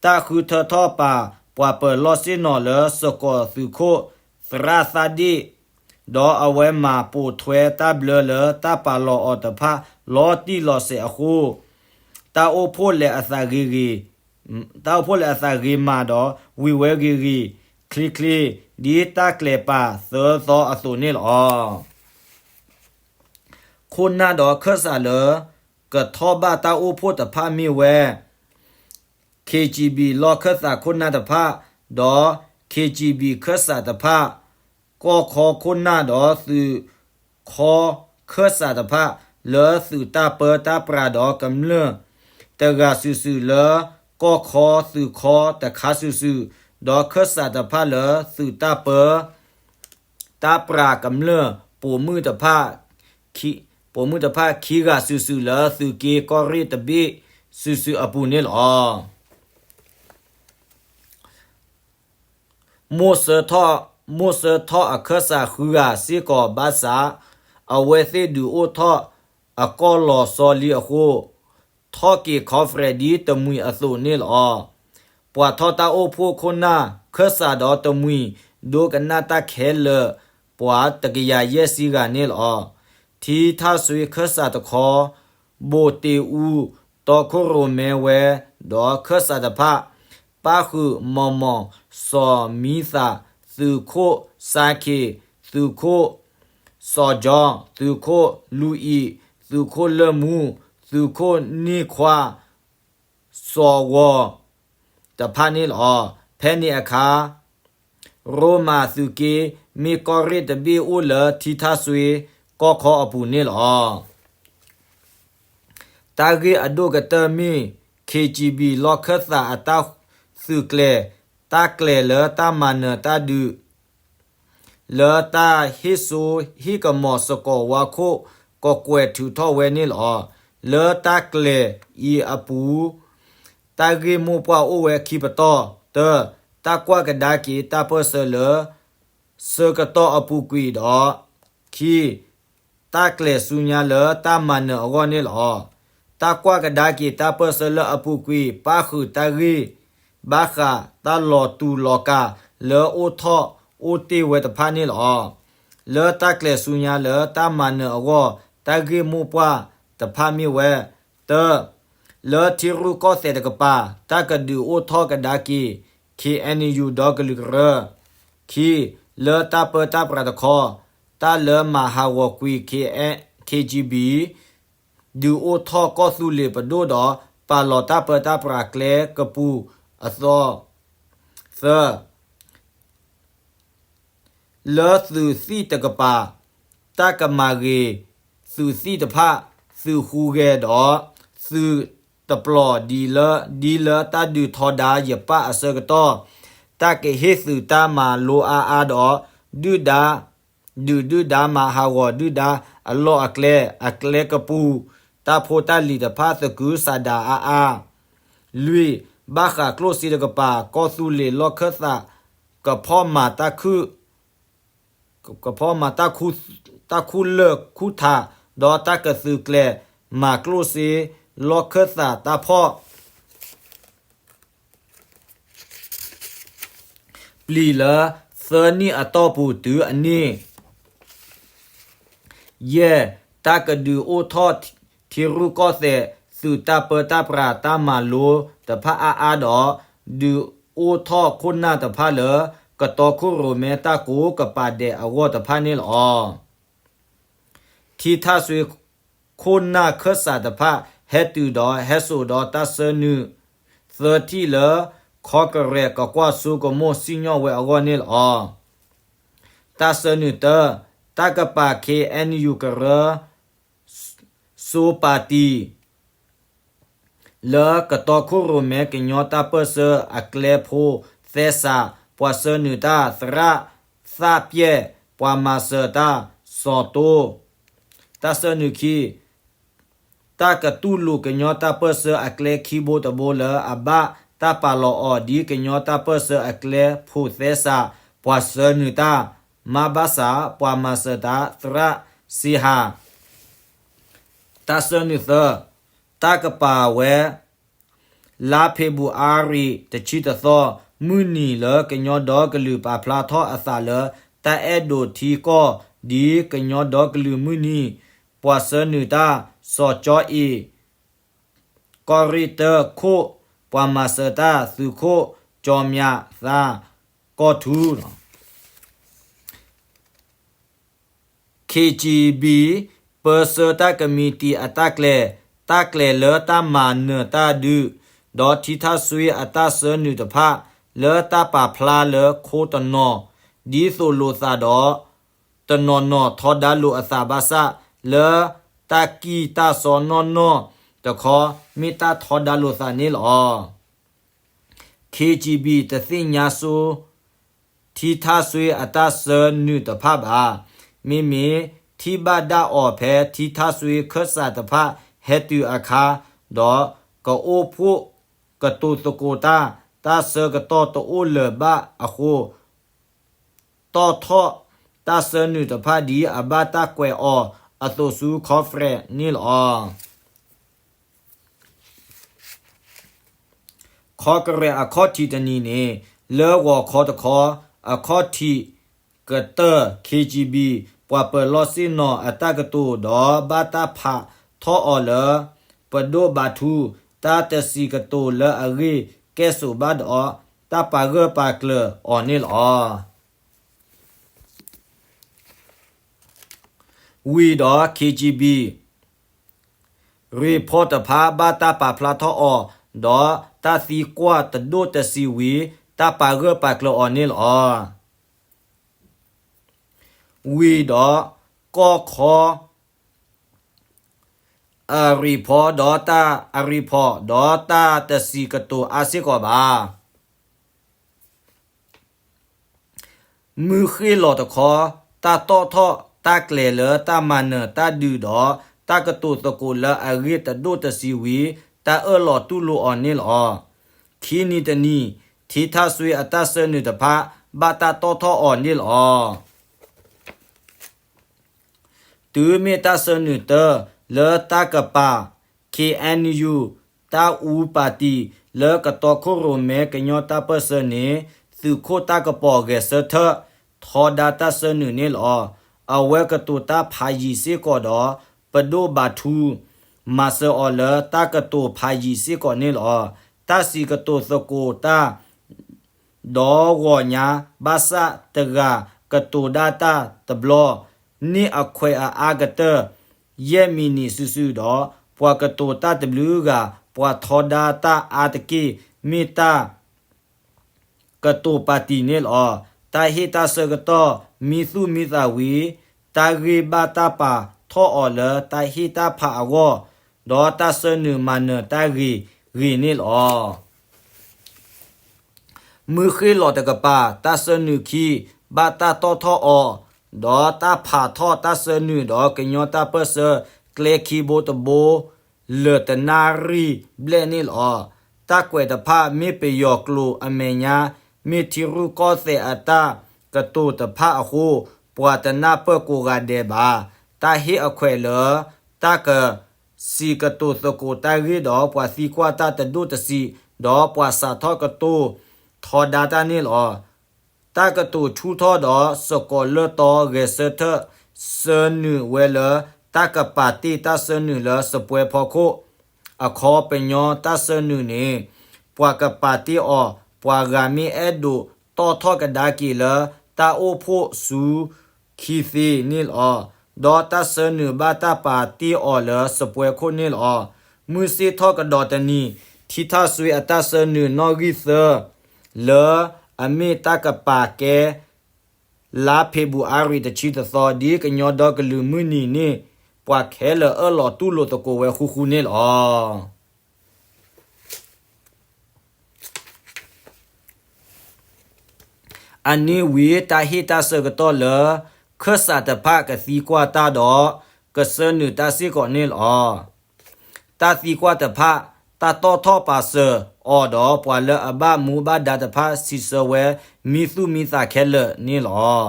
တၢ်ဃုထၢထီၣ်ပာ်ပှၤပၢၤလီၢ်ဆ့ၣ်နီၤလၢစကီၤသုးခိၣ် သရၣ်သးဒ့ၣ် ဒီးအဝဲမၤပိာ်ထွဲတၢ်ဘျၢလၢတၢ်ပာ်လီၤအီၤတဖၣ်လီၤတံၢ်လီၤဆဲးအဃိ တၢ်အိၣ်ဖှိၣ်လဲၤအသးဂ့ၤဂ့ၤ တၢ်အိၣ်ဖှိၣ်လဲၤအသးဂ့ၤမးဒီး ဝံၤဝဲဂ့ၤဂ့ၤချ့ချ့ ဒ်တၢ်ကျဲၤပာ်သၢသီအသိးန့ၣ်လီၤ. ခိၣ်နၢ်ဒီးခၢၣ်စးလၢ ကထီၣ်ဘၣ်တၢ်အိၣ်ဖှိၣ်တဖၣ်မ့ၢ်ဝဲ ခ့ၣ်ကၠံၣ်ဘံၣ် လီၢ်ခၢၣ်သးခိၣ်နၢ်တဖၣ် ဒီး ခ့ၣ်ကၠံၣ်ဘံၣ်ခၢၣ်စးတဖၣ်, ကီၢ်ခီခိၣ်နၢ်ဒီးသုးခီခၢၣ်စးတဖၣ် လၢသုးတၢ်ပၢတၢ်ပြးဒီးကမျၢၢ်တဂၤစုာ်စုာ် လၢကီၢ်ခီသုးခီတခါစုာ်စုာ်, ဒီးခၢၣ်စးတဖၣ်လၢသုးတၢ်ပၢ တၢ်ပြးကမျၢၢ်ပိာ်မုၣ်တဖၣ်, ပိာ်မုၣ်တဖၣ်ခံဂၤစုာ်စုာ်လၢသုးက့ကီၢ်ရ့ၣ်တဘ့ၣ်စုာ်စုာ်အပူၤန့ၣ်လီၤ. မိၢ်ဆၢထီၣ်, မိၢ်ဆၢထီၣ်အခၢၣ်စးဃုဂၤစ့ၢ်ကီးဘၣ်ဆၣ်, အဝဲသ့ၣ်ဒုးအိၣ်ထီၣ်အကီၢ်လီၤဆီလံအဃိ, ထီၣ်က့ၤ conference ဒ်တမှံၤအသိးန့ၣ်လီၤ. ပှၤထီၣ်တၢ်အိၣ်ဖှိၣ်ခိၣ်နၢ်ခၢၣ်စးဒီးတမှံၤ ဒိကနၣ်တၢ်ခဲလၢာ် ပှၤတကယၤယဲၢ်ဆံဂၤန့ၣ်လီၤ. ထံထၣ်စွ့ခၢၣ်စးတခီ ဘိၣ်တ့ၢ်အူ တီခိၣ်ရိၣ်မဲဝဲ ဒီးခၢၣ်စးတဖၣ် ပၣ်ဃုာ် မီၢ်မီၢ်, စီၤမံသး, သုးခိၣ်စါခ့ၣ်, သုးခိၣ်စီၤကၠီ, သုးခိၣ်လူအံၤ, သုးခိၣ်လၢၢ်မူ, သုးခိၣ်န့ၢ်ခွါ, စီၤဝီၤတဖၣ်န့ၣ်လီၤ. ဖဲန့ၣ်အခါ ရိမၤသုးက့ မ့ၢ်ကီၢ်ရ့ၣ်တဘ့ၣ်အိၣ်လၢထံထၣ်စွ့ကီၢ်ခီအပူၤန့ၣ်လီၤ. တၢ်ဂ့ၢ်အဒိၣ်ကတၢၢ်မ့ၢ် ခ့ၣ်ကၠံၣ်ဘံၣ် လီၢ်ခၢၣ်သးအတၢ်သုးကျဲၤ တၢ်ကျဲၤလၢတၢ်မၤနၢၤတၢ်ဒုး လၢတၢ်ဟ့ၣ်စိဟ့ၣ်ကမီၤစကိးဝါခိၣ် ကကွဲးထုးထီၣ်ဝဲန့ၣ်လီၤ. လၢတၢ်ကျဲၤအံၤအပူၤ တၢ်ဂ့ၢ်မိၢ်ပှၢ်အိၣ်ဝဲခံပတီၢ်, တၢ, တၢ်ကွၢ်ကဒါက့ၤတၢ်ပၢၢ်ဆၢလၢ ဆၢကတီၢ်အပူၤကွံာ်ဒီး, ခံ, တၢ်ကျဲၤဆူညါလၢတၢ်မၤနၢၤအဂီၢ်န့ၣ်လီၤ. တၢ်ကွၢ်ကဒါက့ၤတၢ်ပၢၢ်ဆၢလၢအပူၤကွံာ် ပၣ်ဃုာ်တၢ်ဂ့ၢ် ဘၣ်ဃးတၢ်လီၤတူာ်လီၤကာ်လၢအိၣ်ထီၣ်အိၣ်တ့ၢ်ဝဲတဖၣ်န့ၣ်လီၤ. လၢတၢ်ကျဲၤဆူညါလၢတၢ်မၤနၢၤအဂီၢ် တၢ်ဂ့ၢ်မိၢ်ပှၢ်တဖၣ်မ့ၢ်ဝဲ, တၢ, လၢထံရူၢ်ကီၢ်သဲးတကပၤ တၢ်ကဒုးအိၣ်ထီၣ်ကဒါက့ၤ ခ့ၣ်အဲၣ်ယူၣ် ဒီကလုာ်ကရၢ, ခံ, လၢတၢ်ပၢတၢ်ပြးတခီ တၢ်လၢမၤဟးဂီၤကွံာ် ခ့ၣ်ကၠံၣ်ဘံၣ် ဒုးအိၣ်ထီၣ်ကီၢ်သူလ့ၤပဒိၣ်ဒီး ပာ်လီၤတၢ်ပၢတၢ်ပြးကျဲကပူၤအသီ, သၢ, လၢသုးသံၣ်တကပၤ တၢ်ကမၤဂ့ၤသုးသံၣ်တဖၣ် သုးဟူးဂဲၤဒီး သုးတပျီၤဒ်လၢ ဒ်လၢတၢ်ဒုးထီဒါယပၣ်အဆၢကတီၢ်, တၢ်ကဟ့ၣ်သုးတၢ်မၤလိအါအါဒီး ဒုၣ်ဒါ ဒုးဒုၣ်ဒါမၤဟးဂီၤဒုၣ်ဒါအလီၢ်အကျဲ အကျဲကပူၤ တၢ်ဖိတၢ်လံၤတဖၣ်သကုၤဆးဒးအါအါ, လွံၢ်, ဘၣ်ဃးကျိၣ်စ့တကပၤ ကီၢ်သူလ့ၤလီၢ်ခၢၣ်သး ကဖီၣ်မၤတၢ်ခုၣ် ကဖီၣ်မၤတၢ်ခူၣ်လၢၢ်ခူၣ်ထး ဒီးတၢ်ကသုးကျဲၤမၤကျိၣ်စ့ လီၢ်ခၢၣ်သးတၢ်ဖီၣ် ပျံၤလၢသၢနံၣ်အတီၢ်ပူၤတုၤအနံၣ်, ယဲၢ်, တၢ်ကဒုးအိၣ်ထီၣ်ထံရူၢ်ကီၢ်သဲး သုးတၢ်ပၢတၢ်ပြးတၢ်မၤလိတဖၣ်အါအါဒီး ဒုးအိၣ်ထီၣ်ခိၣ်နၢ်တဖၣ်လၢ ကတီခိၣ်ရိၣ်မဲတၢ်ကိးကပၤဒဲးအဂီၢ်တဖၣ်န့ၣ်လီၤ. ထံထၣ်စွ့ခိၣ်နၢ်ခၢၣ်စးတဖၣ် ဟဲတုၤဒီးဟဲစိာ်ဒီးတၢ်ဆၢနုာ်သၢထံၣ်လၢ ခီကရဲးကကွၢ်စိကမိၣ်စံၣ်ညီၣ်ဝဲအဂီၢ်န့ၣ်လီၤ. တၢ်ဆၢနုာ်တၢ, တၢ်ကပၤ ခ့ၣ်အဲၣ်ယူၣ် ကရၢ စိပၣ်တံၣ် လၢကတီခိၣ်ရိၣ်မဲကညီတၢ်ပၢၢ်ဆၢအကျဲဖိသဲစး ပှၤဆၢနုာ်တၢ်သရၣ်သၣ်ပျဲၢ် ပှၤမၤစၢၤတၢ်စီၤတိ တၢ်ဆၢနုာ်ခံ တၢ်ကတူၢ်လိာ်ကညီတၢ်ပၢၢ်ဆၢအကျဲခံဘိတဘိလၢအဘၣ်တၢ်ပာ်လီၤအီၤဒ်ကညီတၢ်ပၢၢ်ဆၢအကျဲဖိသဲစး ပှၤဆၢနုာ်တၢ် မါဘၣ်ဆၣ် ပှၤမၤစၢၤတၢ်သရၣ်စံဟါ တၢ်ဆၢနုာ်သၢ, တၢ်ကပၤဝဲ လါဖ့ၤဘြူၤအါရံၤ တဆံတသီ မုၢ်နံၤလၢကညီဒီကလုာ်ပာ်ဖျါထီၣ်အသးလၢ တၢ်အဲၣ်ဒိးထံကီၢ် ဒ်ကညီဒီကလုာ်မုၢ်နံၤ ပှၤဆၢနုာ်တၢ် စီၤကၠီအ့ၣ် ကီၢ်ရ့ၣ်တၢခိၣ် ပှၤမၤစၢၤတၢ်သုးခိၣ် ကၠီမၠးသး ကီၢ်ထူ ခ့ၣ်ကၠံၣ်ဘံၣ် ပၢဆှၢတၢ်ကမံးတံာ်အတၢ်ကျဲၤ, တၢ်ကျဲၤလၢတၢ်မၤနၢၤတၢ်ဒုး, ဒီးထံထၣ်စွ့အတၢ်ဆၢနုာ်တဖၣ် လၢတၢ်ပာ်ဖျါလၢခိတနီၤ ဒ်သိးလိာ်သးဒီး တနီၤနီၤထီဒါလိာ်အသးဘၣ်ဆၣ် လၢတၢ်ကံၢ်တၢ်စီနီၢ်နီၢ်တခီ မ့ၢ်တၢ်ထီဒါလိာ်သးန့ၣ်လီၤ. ခ့ၣ်ကၠံၣ်ဘံၣ် တသ့ၣ်ညါဆိ ထံထၣ်စွ့အတၢ်ဆၢနုာ်တဖၣ်ဘၣ်. မ့မ့ၢ်ထံၣ်ဘၣ်ဒၣ်အီၤဖဲထံထၣ်စွ့ခၢၣ်စးတဖၣ်ဟဲတုၤအခါ, ဒီးကအိၣ်ဖှိၣ်ကတိၤသကိးတၢ် တၢ်ဆၢကတီၢ်တအိၣ်လၢၤဘၣ်အဃိ, တီၣ်ထီၣ်တၢ်ဆၢနုာ်တဖၣ်ဒ်အဘၣ်တၢ်ကွဲးအီၤအသိးဆူ conference န့ၣ်လီၤ. Congress အခီၣ်ထံးတနံၤန့ၣ် လၢဂီၤခီတခီ အခီၣ်ထံးကတၢၢ် K G B ပှၤပၢၤလီၢ်ဆ့ၣ်နီၤအတၢ်ကတိၤ ဒီးဘၣ်တၢ်ဖးထီၣ်အီၤလၢ ပဒိၣ်ဘးထူ တၢ်တစံးကတိၤလၢအဂ့ၢ်ကဲၣ်ဆိးဘၣ်ဒီး တၢ်ပာ်ဂၢၢ်ပာ်ကျၢၤအီၤန့ၣ်လီၤ. ဝံၤဒီး K G B report တဖၣ်ဘၣ်တၢ်ပာ်ဖျါထီၣ်အီၤ, ဒီးတၢ်သံကွၢ်တဒိၣ်တဆံးဝံၤ တၢ်ပာ်ဂၢၢ်ပာ်ကျၢၤအီၤန့ၣ်လီၤ. ဝံၤဒီး ကီၢ်ခီ အ report ဒီးတၢ် အ report ဒီးတၢ်တစံးကတိၤအါစ့ၢ်ကီးဘၣ်. မုၢ်ဃ့ၢ်လီၤတခီ, တၢ်တီၣ်ထီၣ်တၢ်ကျဲၤလၢတၢ်မၤနၢၤတၢ်ဒုးဒီး တၢ်ကတိၤသကိးလၢအဂ့ၢ်တဒိၣ်တဆံးဝံၤ တၢ်အၢၣ်လီၤတူၢ်လိာ်အီၤန့ၣ်လီၤ. ခံနံၤတနံၤ ထံထၣ်စွ့အတၢ်ဆၢနုာ်တဖၣ် ဘၣ်တၢ်တီၣ်ထီၣ်အီၤန့ၣ်လီၤ. တုၤမ့ၢ်တၢ်ဆၢနုာ်တၢၢ်လၢတၢ်ကပာ် K N U တၢ်အူပၣ်တံၣ် လၢကတီခိၣ်ရိၣ်မဲကညီတၢ်ပၢၢ်ဆၢန့ၣ် သုးခိၣ်တၢ်ကပီၤဂဲၤဆၢထၢၣ် ထီဒါတၢ်ဆၢနုာ်န့ၣ်လီၤ. အဝဲကတိၤတၢ်ဖးယံာ်စ့ၢ်ကီးဒီး ပဒိၣ်ဘးထူ မၤစၢၤအီၤလၢတၢ်ကတိၤဖးယံာ်စ့ၢ်ကီးန့ၣ်လီၤ. တၢ်စံးကတိၤသကိးတၢ် ဒီဂီၤညါ ဘၣ်ဆၣ်တဂၤကတိၤဒၣ်တၢ်တဘျီ န့ၢ်အခွဲးအအါကတၢၢ် ယဲၢ်မံးနံးစုာ်စုာ်ဒီး ပှၤကတိၤတၢ်တဘျုးဂၤ ပှၤထီဒါတၢ်အါတက့ၢ် မ့ၢ်တၢ်ကတိၤပၣ်တံၣ်န့ၣ်လီၤ. တၢ်ဟ့ၣ်တၢ်ဆၢကတီၢ် မံသူၣ်မံသးဝံၤ တၢ်ဂ့ၢ်ဘၣ်တၢ်ပာ်ထီၣ်အီၤလၢတၢ်ဟ့ၣ်တၢ်ဖးအဂီၢ်, ဒီးတၢ်ဆၢနုာ်မၤနၢၤတၢ်ဂ့ၤဂ့ၤန့ၣ်လီၤ. မုၢ်ဃ့ၢ်လီၤတကပၤ တၢ်ဆၢနုာ်ခံ ဘၣ်တၢ်တီၣ်ထီၣ်အီၤ, ဒီးတၢ်ဖးထီၣ်တၢ်ဆၢနုာ်ဒီးကညီတၢ်ပၢၢ်ဆၢ ကျဲခံဘိတဘိ လၢာ်တနၣ်ရံၣ်ဘျဲၣ်န့ၣ်လီၤ. တၢ်ကွဲးတဖၣ်မ့ၢ်ပယီၤကျိာ်အမဲာ်ညါ, မ့ၢ်ထံရူၢ်ကီၢ်သဲးအတၢ်ကတိၤတဖၣ်အဃိ, ပှၤတနၢ်ပၢၢ်ကိးဂၤဒဲးဘၣ်. တၢ်ဟ့ၣ်အခွဲးလၢ တၢ်က စံးကတိၤသကိးတၢ်ဂ့ၢ်ဒီး ပှၤသံကွၢ်တၢ်တဒိၣ်တဆံး, ဒီးပှၤစးထီၣ်ကတိၤထီဒါတၢ်န့ၣ်လီၤ. တၢ်ကတိၤထူထီၣ်ဒီး စကီၤလၢၢ်တီဂဲၤဆၢထၢၣ် ဆၢနုာ်ဝဲလၢ တၢ်ကပာ်တ့ၢ်တၢ်ဆၢနုာ်လၢစပွဲဖီခိၣ် အခီပညီတၢ်ဆၢနုာ်န့ၣ် ပှၤကပာ်တ့ၢ်အီၤ ပှၤဂၤမ့ၢ်အဲၣ်ဒိးတီၣ်ထီၣ်ကဒါက့ၤလၢ တၢ်အိၣ်ဖှိၣ်ဆူခံသ့န့ၣ်လီၤ. ဒီးတၢ်ဆၢနုာ်ဘၣ်တၢ်ပာ်တ့ၢ်အီၤလၢစပွဲခိၣ်န့ၣ်လီၤ. မုၢ်ဆ့ၣ်ထီၣ်ကဒီးတနံၤ ထံထၣ်စွ့အတၢ်ဆၢနုာ်နီၣ်ဂံၢ်သၢ လၢအမ့ၢ်တၢ်ကပာ်ကဲ လါဖ့ၤဘြူၤအါရံၤတဆံတသီ ဒ်ကညီဒီကလုာ်မုၢ်နံၤန့ၣ် ပှၤခဲလၢာ်အၢၣ်လီၤတူၢ်လိာ်သကိးဝဲဃူဃူန့ၣ်လီၤ. အနံၤဝံၤ တၢ်ဟ့ၣ်တၢ်ဆၢကတီၢ်လၢ ခၢၣ်စးတဖၣ်ကသံကွၢ်တၢ်ဒီး ကဆၢနုာ်တၢ်စ့ၢ်ကီးန့ၣ်လီၤ. တၢ်သံကွၢ်တဖၣ် တၢ်တီၣ်ထီၣ်ပာ်စၢၤအီၤဒီး ပှၤလၢအဘၣ်မူဘၣ်ဒါတဖၣ် စံးဆၢဝဲ မံသူၣ်မံသးခဲလၢာ်န့ၣ်လီၤ.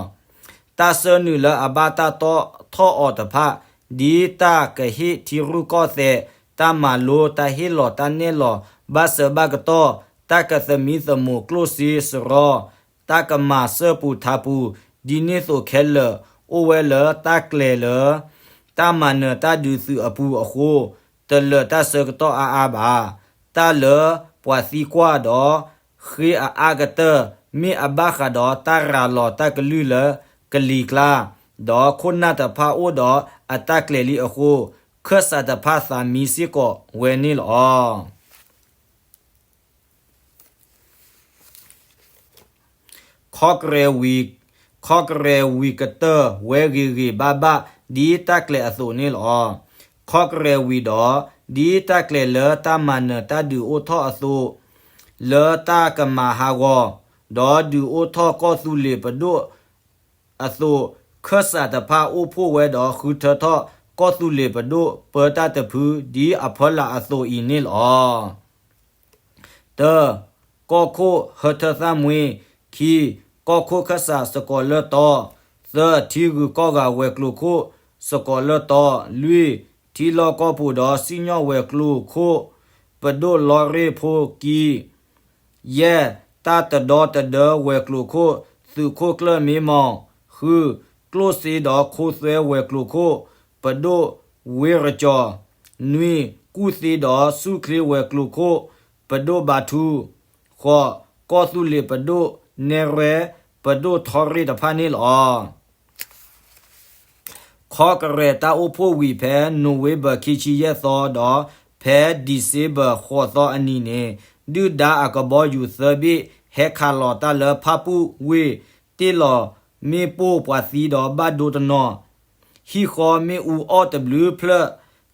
တၢ်ဆၢနုာ်လၢအဘၣ်တၢ်တီၣ်ထီၣ်အီၤတဖၣ် ဒ်တၢ်ကဟ့ၣ်ထံရူၢ်ကီၢ်သဲး, တၢ်မၤလိ, တၢ်ဟ့ၣ်လီၤတၢ်နဲၣ်လီၤဘၣ်ဆၢဘၣ်ကတီၢ်, တၢ်ကသမံသမိးကျိၣ်စ့စရီ, တၢ်ကမၤစၢၢ်ပူၤထးပူၤ, ဒ်န့ၣ်သိးခဲလၢာ် အိၣ်ဝဲလၢတၢ်ကျဲၤလၢ တၢ်မၤနၢၤတၢ်ဒုးသုးအပူၤအဃိ, တလၢာ်တၢ်ဆၢကတီၢ်အါအါဘၣ်. တၢ်လၢပှၤသံကွၢ်ဒီး ဃ့အအါကတၢၢ် မ့ၢ်အဘၣ်ဃးဒီးတၢ်ရၤလီၤတၢ်ကလုၢ်လၢကလံၤကျါ, ဒီးခိၣ်နၢ်တဖၣ်အိၣ်ဒီးအတၢ်ကျဲၤလံအဃိ, ခၢၣ်စးတဖၣ်သးမံစ့ၢ်ကီးဝဲန့ၣ်လီၤ. Congress ဝံၤ, Congress ဝံၤကတၢၢ်ဝဲဂ့ၤဂ့ၤဘၣ်ဘၣ် ဒ်တၢ်ကျဲၤအသိးန့ၣ်လီၤ. Congress ဝံၤဒီး, ဒ်တၢ်ကျဲၤလၢတၢ်မၤနၢၤတၢ်ဒုးအိၣ်ထီၣ်အသိး, လၢတၢ်ကမၤဟးဂီၤ, ဒီးဒုးအိၣ်ထီၣ်ကီၢ်သူလ့ၤပဒိၣ်အသိး, ခၢၣ်စးတဖၣ်အိၣ်ဖှိၣ်ဝဲဒီးဃုထၢထီၣ်ကီၢ်သူလ့ၤပဒိၣ်ပၢတၢ်တဖု ဒ်အဖီလာ်အသိးအံၤန့ၣ်လီၤ. တၢ, ကီၢ်ခိၣ်ဟၢထၢၣ်သၣ်မှ့, ခံ, ကီၢ်ခိၣ်ခၢၣ်စးစကိးလၢတီ, သၢ, ထံဂုၤကီၢ်ဂၤဝဲၤကျိၤခိၣ်စကိးလၢတီ, လွံၢ်, ထံလီၢ်ကီၢ်ပူၤဒီးစံၣ်ညီၣ်ဝဲၤကျိၤခိၣ် ပဒိၣ်လီရ့ၣ်ဖိကံ, ယဲၢ်, တၢ်တဒီတဒၢဝဲၤကျိၤခိၣ် သုးခိၣ်ကျၢၢ်မ့မီၢ်, ဃု, ကျိၣ်စ့ဒီးခိသွဲဝဲၤကျိၤခိၣ် ပဒိၣ်ဝ့ရကၠီၤ, နွံ, ကူၣ်သ့ဒီးဆူၣ်ချ့ဝဲၤကျိၤခိၣ် ပဒိၣ်ဘါထူ, ဃိး, ကီၢ်သူလ့ၤပဒိၣ်နဲရဲ ပဒိၣ်ထီရ့ၣ်တဖၣ်န့ၣ်လီၤ. ခီကရဲးတၢ်အိၣ်ဖှိၣ်ဝံၤဖဲ November ခံဆံယဲၢ်သီဒီး ဖဲ December ဃိးသီအနံၤန့ၣ် ဒုၣ်ဒါအကဘီယူၤသၢဘ့ၣ် ဟဲခးလီၤတၢ်လၢဖၣ်ပူၣ်ဝ့ၢ် တ့ၢ်လီၤမ့ၣ်ပိၢ်ပှၤသံဒီးဘၣ်ဒိတနီၤ, ဟံၣ်ဃီမ့ၣ်အူအီၣ်တဘျုးဖျၢၣ်,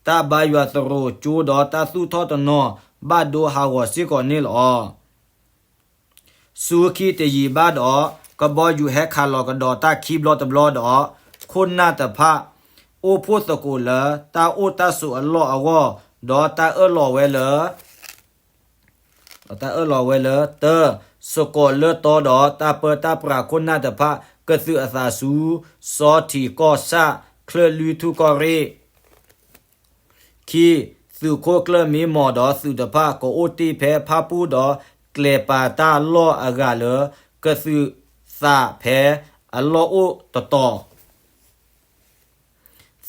တၢ်ဘါယွၤသရိာ်ကၠိဒီးတၢ်သူၣ်ထီၣ်တနီၤ ဘၣ်ဒိဟးဂီၤစ့ၢ်ကီးန့ၣ်လီၤ. ဆူခံတယံာ်ဘၣ်ဒီး ကဘီယူၤဟဲခးလီၤကဒီးတၢ်ခံဘျီတဘျီဒီး ခိၣ်နၢ်တဖၣ် အိၣ်ဖှိၣ်သကိးလၢတၢ်အိၣ်တၢ်ဆိးအလီၢ်အဂီၢ် ဒီးတၢ်အၢၣ်လီၤဝဲလၢ တၢ်အၢၣ်လီၤဝဲလၢ တၢ, စကိးလၢတီဒီးတၢ်ပၢတၢ်ပြးခိၣ်နၢ်တဖၣ် ကသုးအသးဆူ စီၤထံးကီၢ်ဆၣ် ချၢၣ်လွံၢ်ထူၣ်ကီၢ်ရ့ၣ် ခံ, သုးခိၣ်ကျၢၢ်မ့မီၢ်ဒီးသုးတဖၣ် ကအိၣ်တ့ၢ်ဖဲဖၣ်ပူၣ်ဒီးကျဲၤပာ်တၢ်လီၢ်အဂၤလၢ ကသုးသးဖဲအလီၢ်အိၣ်တတီၤ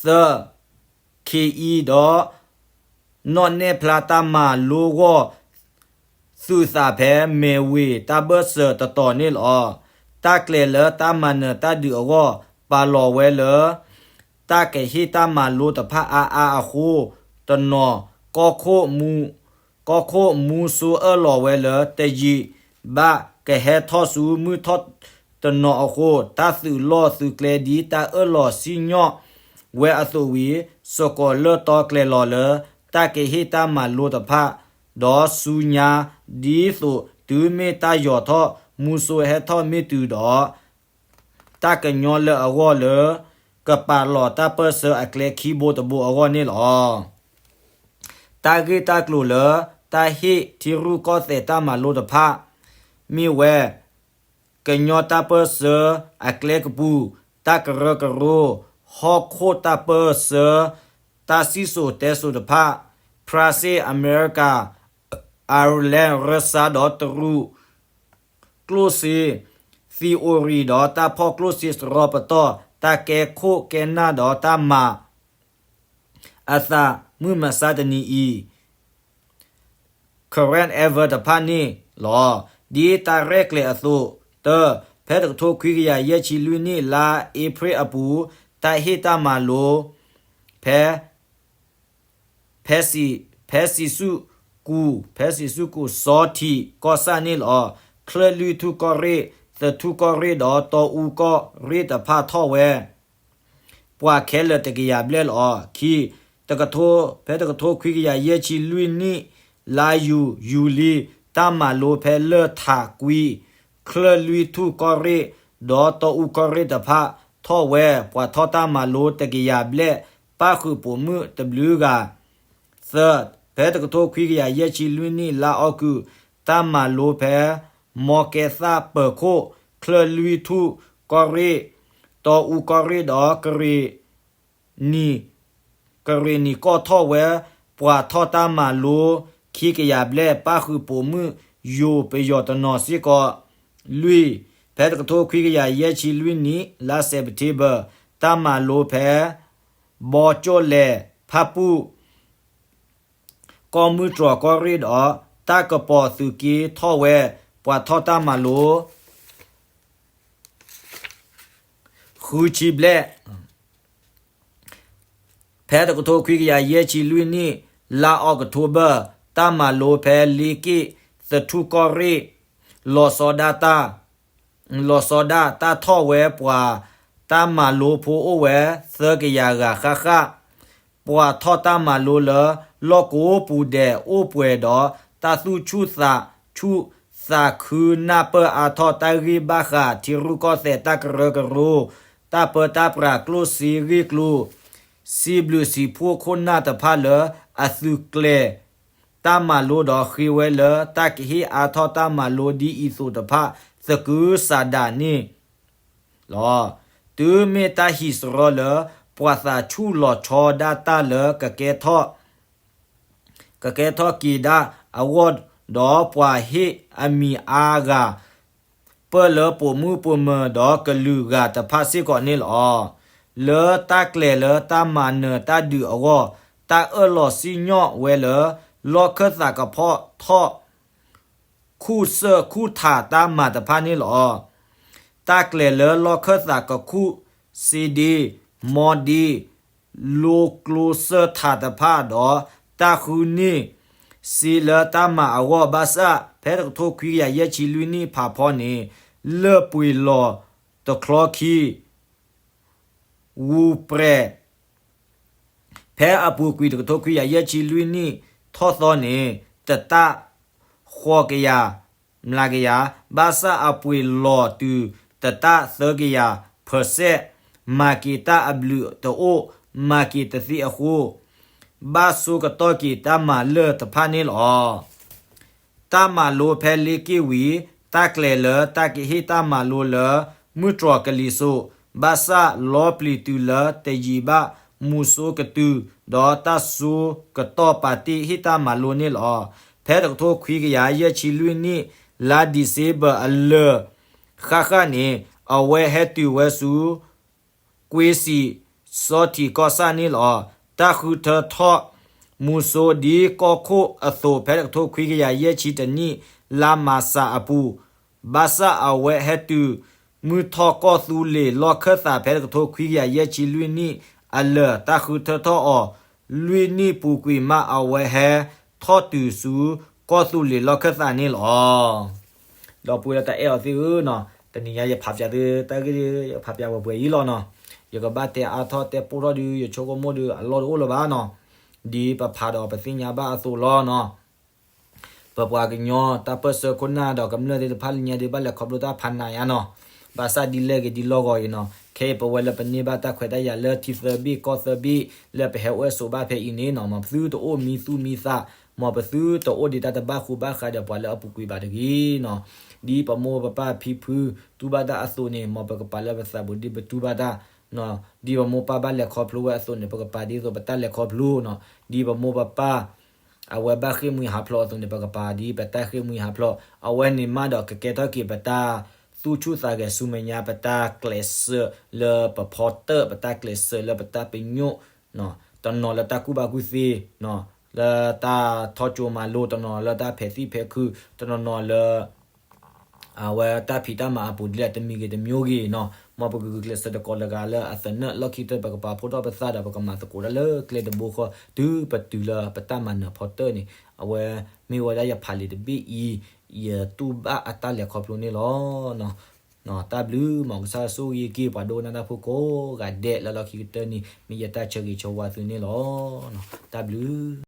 သၢ, ခ့အံၤဒီး နီၣ်နဲၣ်ဖျါတၢ်မၤလိဂီၢ် သုးသးဖဲမဲၢ်ဝ့ၤတၢ်ဘၢၣ်စၢၤတတီၤန့ၣ်လီၤ. တၢ်ကျဲၤလၢတၢ်မၤနၢၤတၢ်ဒုးအဂီၢ် ပာ်လီၤဝဲလၢ တၢ်ကဟ့ၣ်တၢ်မၤလိတဖၣ်အါအါအဃိ တနီၤ ကီၢ်ခိၣ်မူ ကီၢ်ခိၣ်မူစိအၢၣ်လီၤဝဲလၢတယံာ်ဘၣ် ကဟဲထီၣ်ဆူမုၢ်ထီၣ်တနီၤအဃိ တၢ်သုးလီၢ်သုးကျဲဒ်တၢ်အၢၣ်လီၤစံၣ်ညီၣ်ဝဲအသိးဝံၤ စကိးလၢတီကျဲၤလီၤလၢ တၢ်ကဟ့ၣ်တၢ်မၤလိတဖၣ် ဒီးဆူညါ ဒ်သိးတုၤမ့ၢ်တၢ်ယီၤထီၣ် မူစိဟဲထီၣ်မ့ၢ်တုၤဒီး တၢ်ကညီလၢအဂီၢ်လၢ ကပာ်လီၤတၢ်ပၢၢ်ဆၢအကျဲခံဘိတဘိအဂီၢ်န့ၣ်လီၤ. တၢ်ဂ့ၢ်တၢ်ကျိၤလၢ တၢ်ဟ့ၣ်ထံရူၢ်ကီၢ်သဲးတၢ်မၤလိတဖၣ် မ့ၢ်ဝဲ ကညီတၢ်ပၢၢ်ဆၢအကျဲကပူၤ, တၢ်ကရၢကရိ, ဟီၣ်ခိၣ်တၢ်ပၢၢ်ဆၢ, တၢ်စံၣ်စိၤတဲစိၤတဖၣ်, ဖရၣ်စ့ၣ်, အမဲရကၤ, အၣ်ရဲလၢၣ်, ရၢစၢ်ဒီးတရူး, ကျိၣ်စ့, theory ဒီးတၢ်ဖီၣ်ကျိၣ်စ့စရီပတီၢ်, တၢ်ကဲခိၣ်ကဲနၢ်ဒီးတၢ်မၤ အသး မုၢ်မဆါတနံၤအံၤ current affair တဖၣ်န့ၣ်လီၤ. ဒ်တၢ်ရဲၣ်ကျဲၤအသိး, တၢ, ဖဲတကထိခွံကယၤယဲၢ်ဆံလွံၢ်နံၣ် လါအ့ဖြ့ၣ်အပူၤ တၢ်ဟ့ၣ်တၢ်မၤလိ ဖဲ ဖဲစံး, ဖဲစံးဆူၣ်ကူၣ်, ဖဲစံးဆူၣ်ကူၣ် စီၤထံးကီၢ်ဆၣ်န့ၣ်လီၤ. ချၢၣ်လွံၢ်ထူၣ်ကီၢ်ရ့ၣ်, သထူၣ်ကီၢ်ရ့ၣ်ဒီးတီအူကီၢ်ရ့ၣ်တဖၣ်ထီၣ်ဝဲ ပှၤခဲလၢာ်တကယၤဘျဲၣ်လီၤ. ခံ, တကထိ, ဖဲတကထိခွံကယၤယဲၢ်ဆံလွံၢ်နံၣ် လါယူၤ, ယူၤလံ, တၢ်မၤလိဖဲလၢၢ်ထးကွံ, ချၢၣ်လွံၢ်ထူၣ်ကီၢ်ရ့ၣ် ဒီးတီအူကီၢ်ရ့ၣ်တဖၣ်ထီၣ်ဝဲ ပှၤထီၣ်တၢ်မၤလိတကယၤဘျဲၣ် ပၣ်ဃုာ်ပိာ်မုၣ်တဘျုးဂၤ. သၢ, ဖဲတကထိခွံကယၤယဲၢ်ဆံလွံၢ်နံၣ် လါအီကူး တၢ်မၤလိဖဲ မီကဲသၣ်ပၢၤခိၣ်, ချၢၣ်လွံၢ်ထူၣ်ကီၢ်ရ့ၣ်, တီအူကီၢ်ရ့ၣ်ဒီး ကရ့ၣ်နံၤကီၢ်ထီၣ်ဝဲ ပှၤထီၣ်တၢ်မၤလိ ခံကယၤဘျဲၣ် ပၣ်ဃုာ်ပိာ်မုၣ်ယိၤပယီၤတနီၤစ့ၢ်ကီး. လွံၢ်, ဖဲတကထိခွံကယၤယဲၢ်ဆံလွံၢ်နံၣ် လါစဲးပထ့ဘၢၣ် တၢ်မၤလိဖဲ ဘီကၠီၣ်လဲၣ်ဖၣ်ပူၣ် ကီၢ်မုၢ်တြီၢ်ကီၢ်ရ့ၣ်ဒီး တၢ်ကပီၤသုးက့ထီၣ်ဝဲ ပှၤထီၣ်တၢ်မၤလိ ဃုဆံဘျဲၣ်. ဖဲတကထိခွံကယၤယဲၢ်ဆံလွံၢ်နံၣ် လါအီးကထိဘၢၣ် တၢ်မၤလိဖဲလ့က့ၣ်သထူၣ်ကီၢ်ရ့ၣ် လီၤဆီဒၣ်တၢ် လီၤဆီဒၣ်တၢ်ထီၣ်ဝဲ ပှၤတၢ်မၤလိဖိအိၣ်ဝဲ သၢကယၤဂၤဃၣ်ဃၣ်. ပှၤထီၣ်တၢ်မၤလိလၢ လီၢ်ကိးပူၤဒဲးအိၣ်ပှဲၤဒီး တၢ်သူၣ်ဆူၣ်သးဆူၣ် သးခုနၢ်ပၢၢ်အါထီၣ် တၢ်ဂံၢ်ဘၣ်ဃးထံရူၢ်ကီၢ်သဲး တၢ်ကရၢကရိ တၢ်ပၢတၢ်ပြး ကျိၣ်စ့ဂ့ၢ်ကျိၤ စံးဘျုးစံးဖှိၣ်ခိၣ်နၢ်တဖၣ်လၢ အသုးကျဲၤ တၢ်မၤလိဒီးဃ့ဝဲလၢ တၢ်ကဟ့ၣ်အါထီၣ်တၢ်မၤလိဒ်အံၤသိးတဖၣ် သကုၤဆးဒးန့ၣ်လီၤ. တုၤမ့ၢ်တၢ်ဟံးစရီလၢ ပှၤသးဆူၣ်လီၤဆီဒၣ်တၢ်လၢ ကကဲထီၣ်က့ၤဒၣ်အဂီၢ်, ဒီးပှၤဟ့ၣ်အမံၤအါဂၤ ပၢၢ်လၢပိာ်မုၣ်ပိာ်မၢၤ ဒီးကလုာ်ဂၤတဖၣ်စ့ၢ်ကီးန့ၣ်လီၤ. လၢတၢ်ကျဲၤလၢတၢ်မၤနၢၤတၢ်ဒုးအဂီၢ်, တၢ်အၢၣ်လီၤစံၣ်ညီၣ်ဝဲလၢ လီၢ်ခၢၣ်သးကဖီၣ်ထီၣ် ခူၣ်စၢၣ်ခူၣ်ထးတၢ်မၤတဖၣ်န့ၣ်လီၤ. တၢ်ကျဲၤလၢလီၢ်ခၢၣ်သးကခူၣ်စ့ဒ့, မီဒ့, လိၤကျိစၢၢ်ထးတဖၣ်ဒီး တၢ်ဃုန့ၢ်စ့လၢတၢ်မၤအဂီၢ် ဘၣ်ဆၣ်ဖဲတကထိခွံကယၤယဲၢ်ဆံလွံၢ်နံၣ်ဖးဖီန့ၣ် လၢၢ်ပှ့ၤလီၤတချီခံ ဝူၤပြဲး ဖဲအပူၤကွံာ်တကထိခွံကယၤယဲၢ်ဆံလွံၢ်နံၣ်ထီၣ်သီန့ၣ် တတၢ်ဃိးကယၤ မျးကယၤ, ဘၣ်ဆၣ်အပှ့ၤလီၤတုၤတတၢ်သၢကယၤ percent, မၤက့ၤတၢ်အဘျုးတအိၣ်, မၤက့ၤတသ့အဃိ ဘၣ်ဆိကတီၢ်က့ၤတၢ်မၤလၢၢ်တဖၣ်န့ၣ်လီၤ. တၢ်မၤလိဖဲလ့က့ၢ်ဝံၤ တၢ်ကျဲၤလၢတၢ်ကဟ့ၣ်တၢ်မၤလိလၢ မုၢ်တြီၤကလံၤစိး, ဘၣ်ဆၣ်လီပျံၤတုၤလၢတယံာ်ဘၣ် မူၤစိကတုၤ, ဒီးတၢ်ဆိကတီၢ်ပာ်တ့ၢ်ဟ့ၣ်တၢ်မၤလိန့ၣ်လီၤ. ဖဲတကထိခွံကယၤယဲၢ်ဆံလွံၢ်နံၣ် လါဒံၣ်စ့ဘၢၣ်အလၢာ်ဃၣ်ဃၣ်န့ၣ် အဝဲဟဲတုၤဝဲဆူ ကွ့စံး စီထံးကီၢ်ဆၣ်န့ၣ်လီၤ. တၢ်ဃုထၢထီၣ် မူၤစိဒ်ကီၢ်ခိၣ်အသိး ဖဲတကထိခွံကယၤယဲၢ်ဆံတၢနံၣ် လါမၤစးအပူၤ, ဘၣ်ဆၣ်အဝဲဟဲတုၤ မုၢ်ထီၣ်ကီၢ်သူလ့ၤလီၢ်ခၢၣ်သး ဖဲတကထိခွံကယၤယဲၢ်ဆံလွံၢ်နံၣ်အလၢာ် တၢ်ဃုထၢထီၣ်အီၤ လွံၢ်နံၣ်ပူၤကွံာ်မး အဝဲဟဲထီၣ်တုၤဆူကီၢ်သူလ့ၤလီၢ်ခၢၣ်သးန့ၣ်လီၤ. ဒီပုၢ်ဝဲၢ်လၢတၢ်အဲၣ်အီၤသ့ၣ်ဧၢနီၤ, တနံၤညါယဖးပၠးသုတၢ်ဂ့ၢ် ယဖးပၠးဝဲပှဲၤအံၤလီၤနီၤ. ယကဘၣ်တဲအါထီၣ်တဲပိၢ်ထီၣ်ဒီး ယဆိကမိၣ်ဒီးအလီၢ်တအိၣ်လၢၤဘၣ်နီၤ. ဒ်ပဖးဒီးပသ့ၣ်ညါဘၣ်အသိးလီၤနီၤ. ပပှၤကညီတၢ်ပၢၢ်ဆၢခိၣ်နၢ်ဒီးကမျၢၢ်သ့ၣ်တဖၣ်လၢညါဒီး ဘၣ်လဲၤခီဖျိတၢ်ဖးနးယါနီၤ. ဘၣ်ဆၣ်ဒ်လဲၣ်ဂ့ၤဒ်လီၢ်ဂီၤအံၤနီၤ, ခဲအံၤပဝဲလၢပန့ၢ်ဘၣ်တၢ်ခွဲးတၢ်ယာ်လၢထံသၢဘ့ၣ်ကီၢ်သၢဘ့ၣ် လၢပဟဲအိၣ်ဆိးဘၣ်ဖဲအံၤန့ၣ်နီၤ, မ်ပသုတအိၣ်မံသူၣ်မံသး, မ်ပသုတအိၣ်ဒံးတၢ်တဘၣ်ဃူဘၣ်ဃးဒီးပှၤလၢအပူၤကွံာ်ဘၣ်တဂ့ၤနီၤ. ဒ်ပမိၢ်ပပၢ်ဖံဖုတူၢ်ဘၣ်တၢ်အသိးန့ၣ် မ်ပကပာ်လၢပသးပူၤဒ်ပတူၢ်ဘၣ်တၢ် ဒ်ပမိၢ်ပၢ်ဘၣ်လဲၤခီဖျိဝဲအသိးန့ၣ် ပကပာ်ဒ်သိးပတၢ်လဲၤခီဖျိနီၤ. ဒ်ပမိၢ်ပပၢ် အဝဲဘၣ်ဃ့ၢ်မှံဟးဖျိးအသိးန့ၣ် ပကပာ်ဒ်ပတၢ်ဃ့ၢ်မှံဟးဖျိး, အဝဲန့ၣ်မးဒီးကကဲထီၣ်က့ၤပတၢ်သူၣ်ဆူၣ်သးဂဲၤဆူမဲာ်ညါ ပတၢ်ကျဲးစၢးလၢပဖီတၢၣ် ပတၢ်ကျဲးစၢးလၢပတၢ်ပညိၣ်, တနီၤလၢတၢ်ကူၣ်ဘၣ်ကူၣ်သ့, လၢတၢ်ထီၣ်ကၠိမၤလိ, တနီၤလၢတၢ်ဖဲးသံၣ်ဖဲးခု, တနီၤနီၤလၢ အဝဲတၢ်ဖံးတၢ်မၤအပူၤဒ်လဲၣ် တမံၤဂ့ၤတမံၤဂ့ၤနီၤ, မ်ပကဂုာ်ကျဲးစၢးတကိးလၢဂၤလၢအသနၢၣ်လီၢ်ခံကတၢၢ် ပကပာ်ဖှိၣ်ထီၣ်ပသးဒီး ပကမၤသကိးတၢ်လၢကျဲတဘိဃီ တုၤပတုၤလၢပတၢ်မၤနၢၤဖီတၢၣ်န့ၣ်, အဝဲမ့ၢ်ဝဲဒၣ်ယဖးလံာ်တဘ့ၣ်အံၤ ယတူၢ်ဘၣ်အတၢ်လဲၤခီဖျိန့ၣ်လီၤ. တၢ်ဘျုး မ်ကစၢ်ယွၤဆိၣ်ဂ့ၤက့ၤပှၤဒိကနၣ်တၢ်ဖိကိးဂၤဒဲးလၢလီၢ်ခံကတၢၢ်န့ၣ် မ့ၢ်ယတၢ်ဆၢဂ့ၤဆၢဝါသုန့ၣ်လီၤ. တၢ်ဘျုး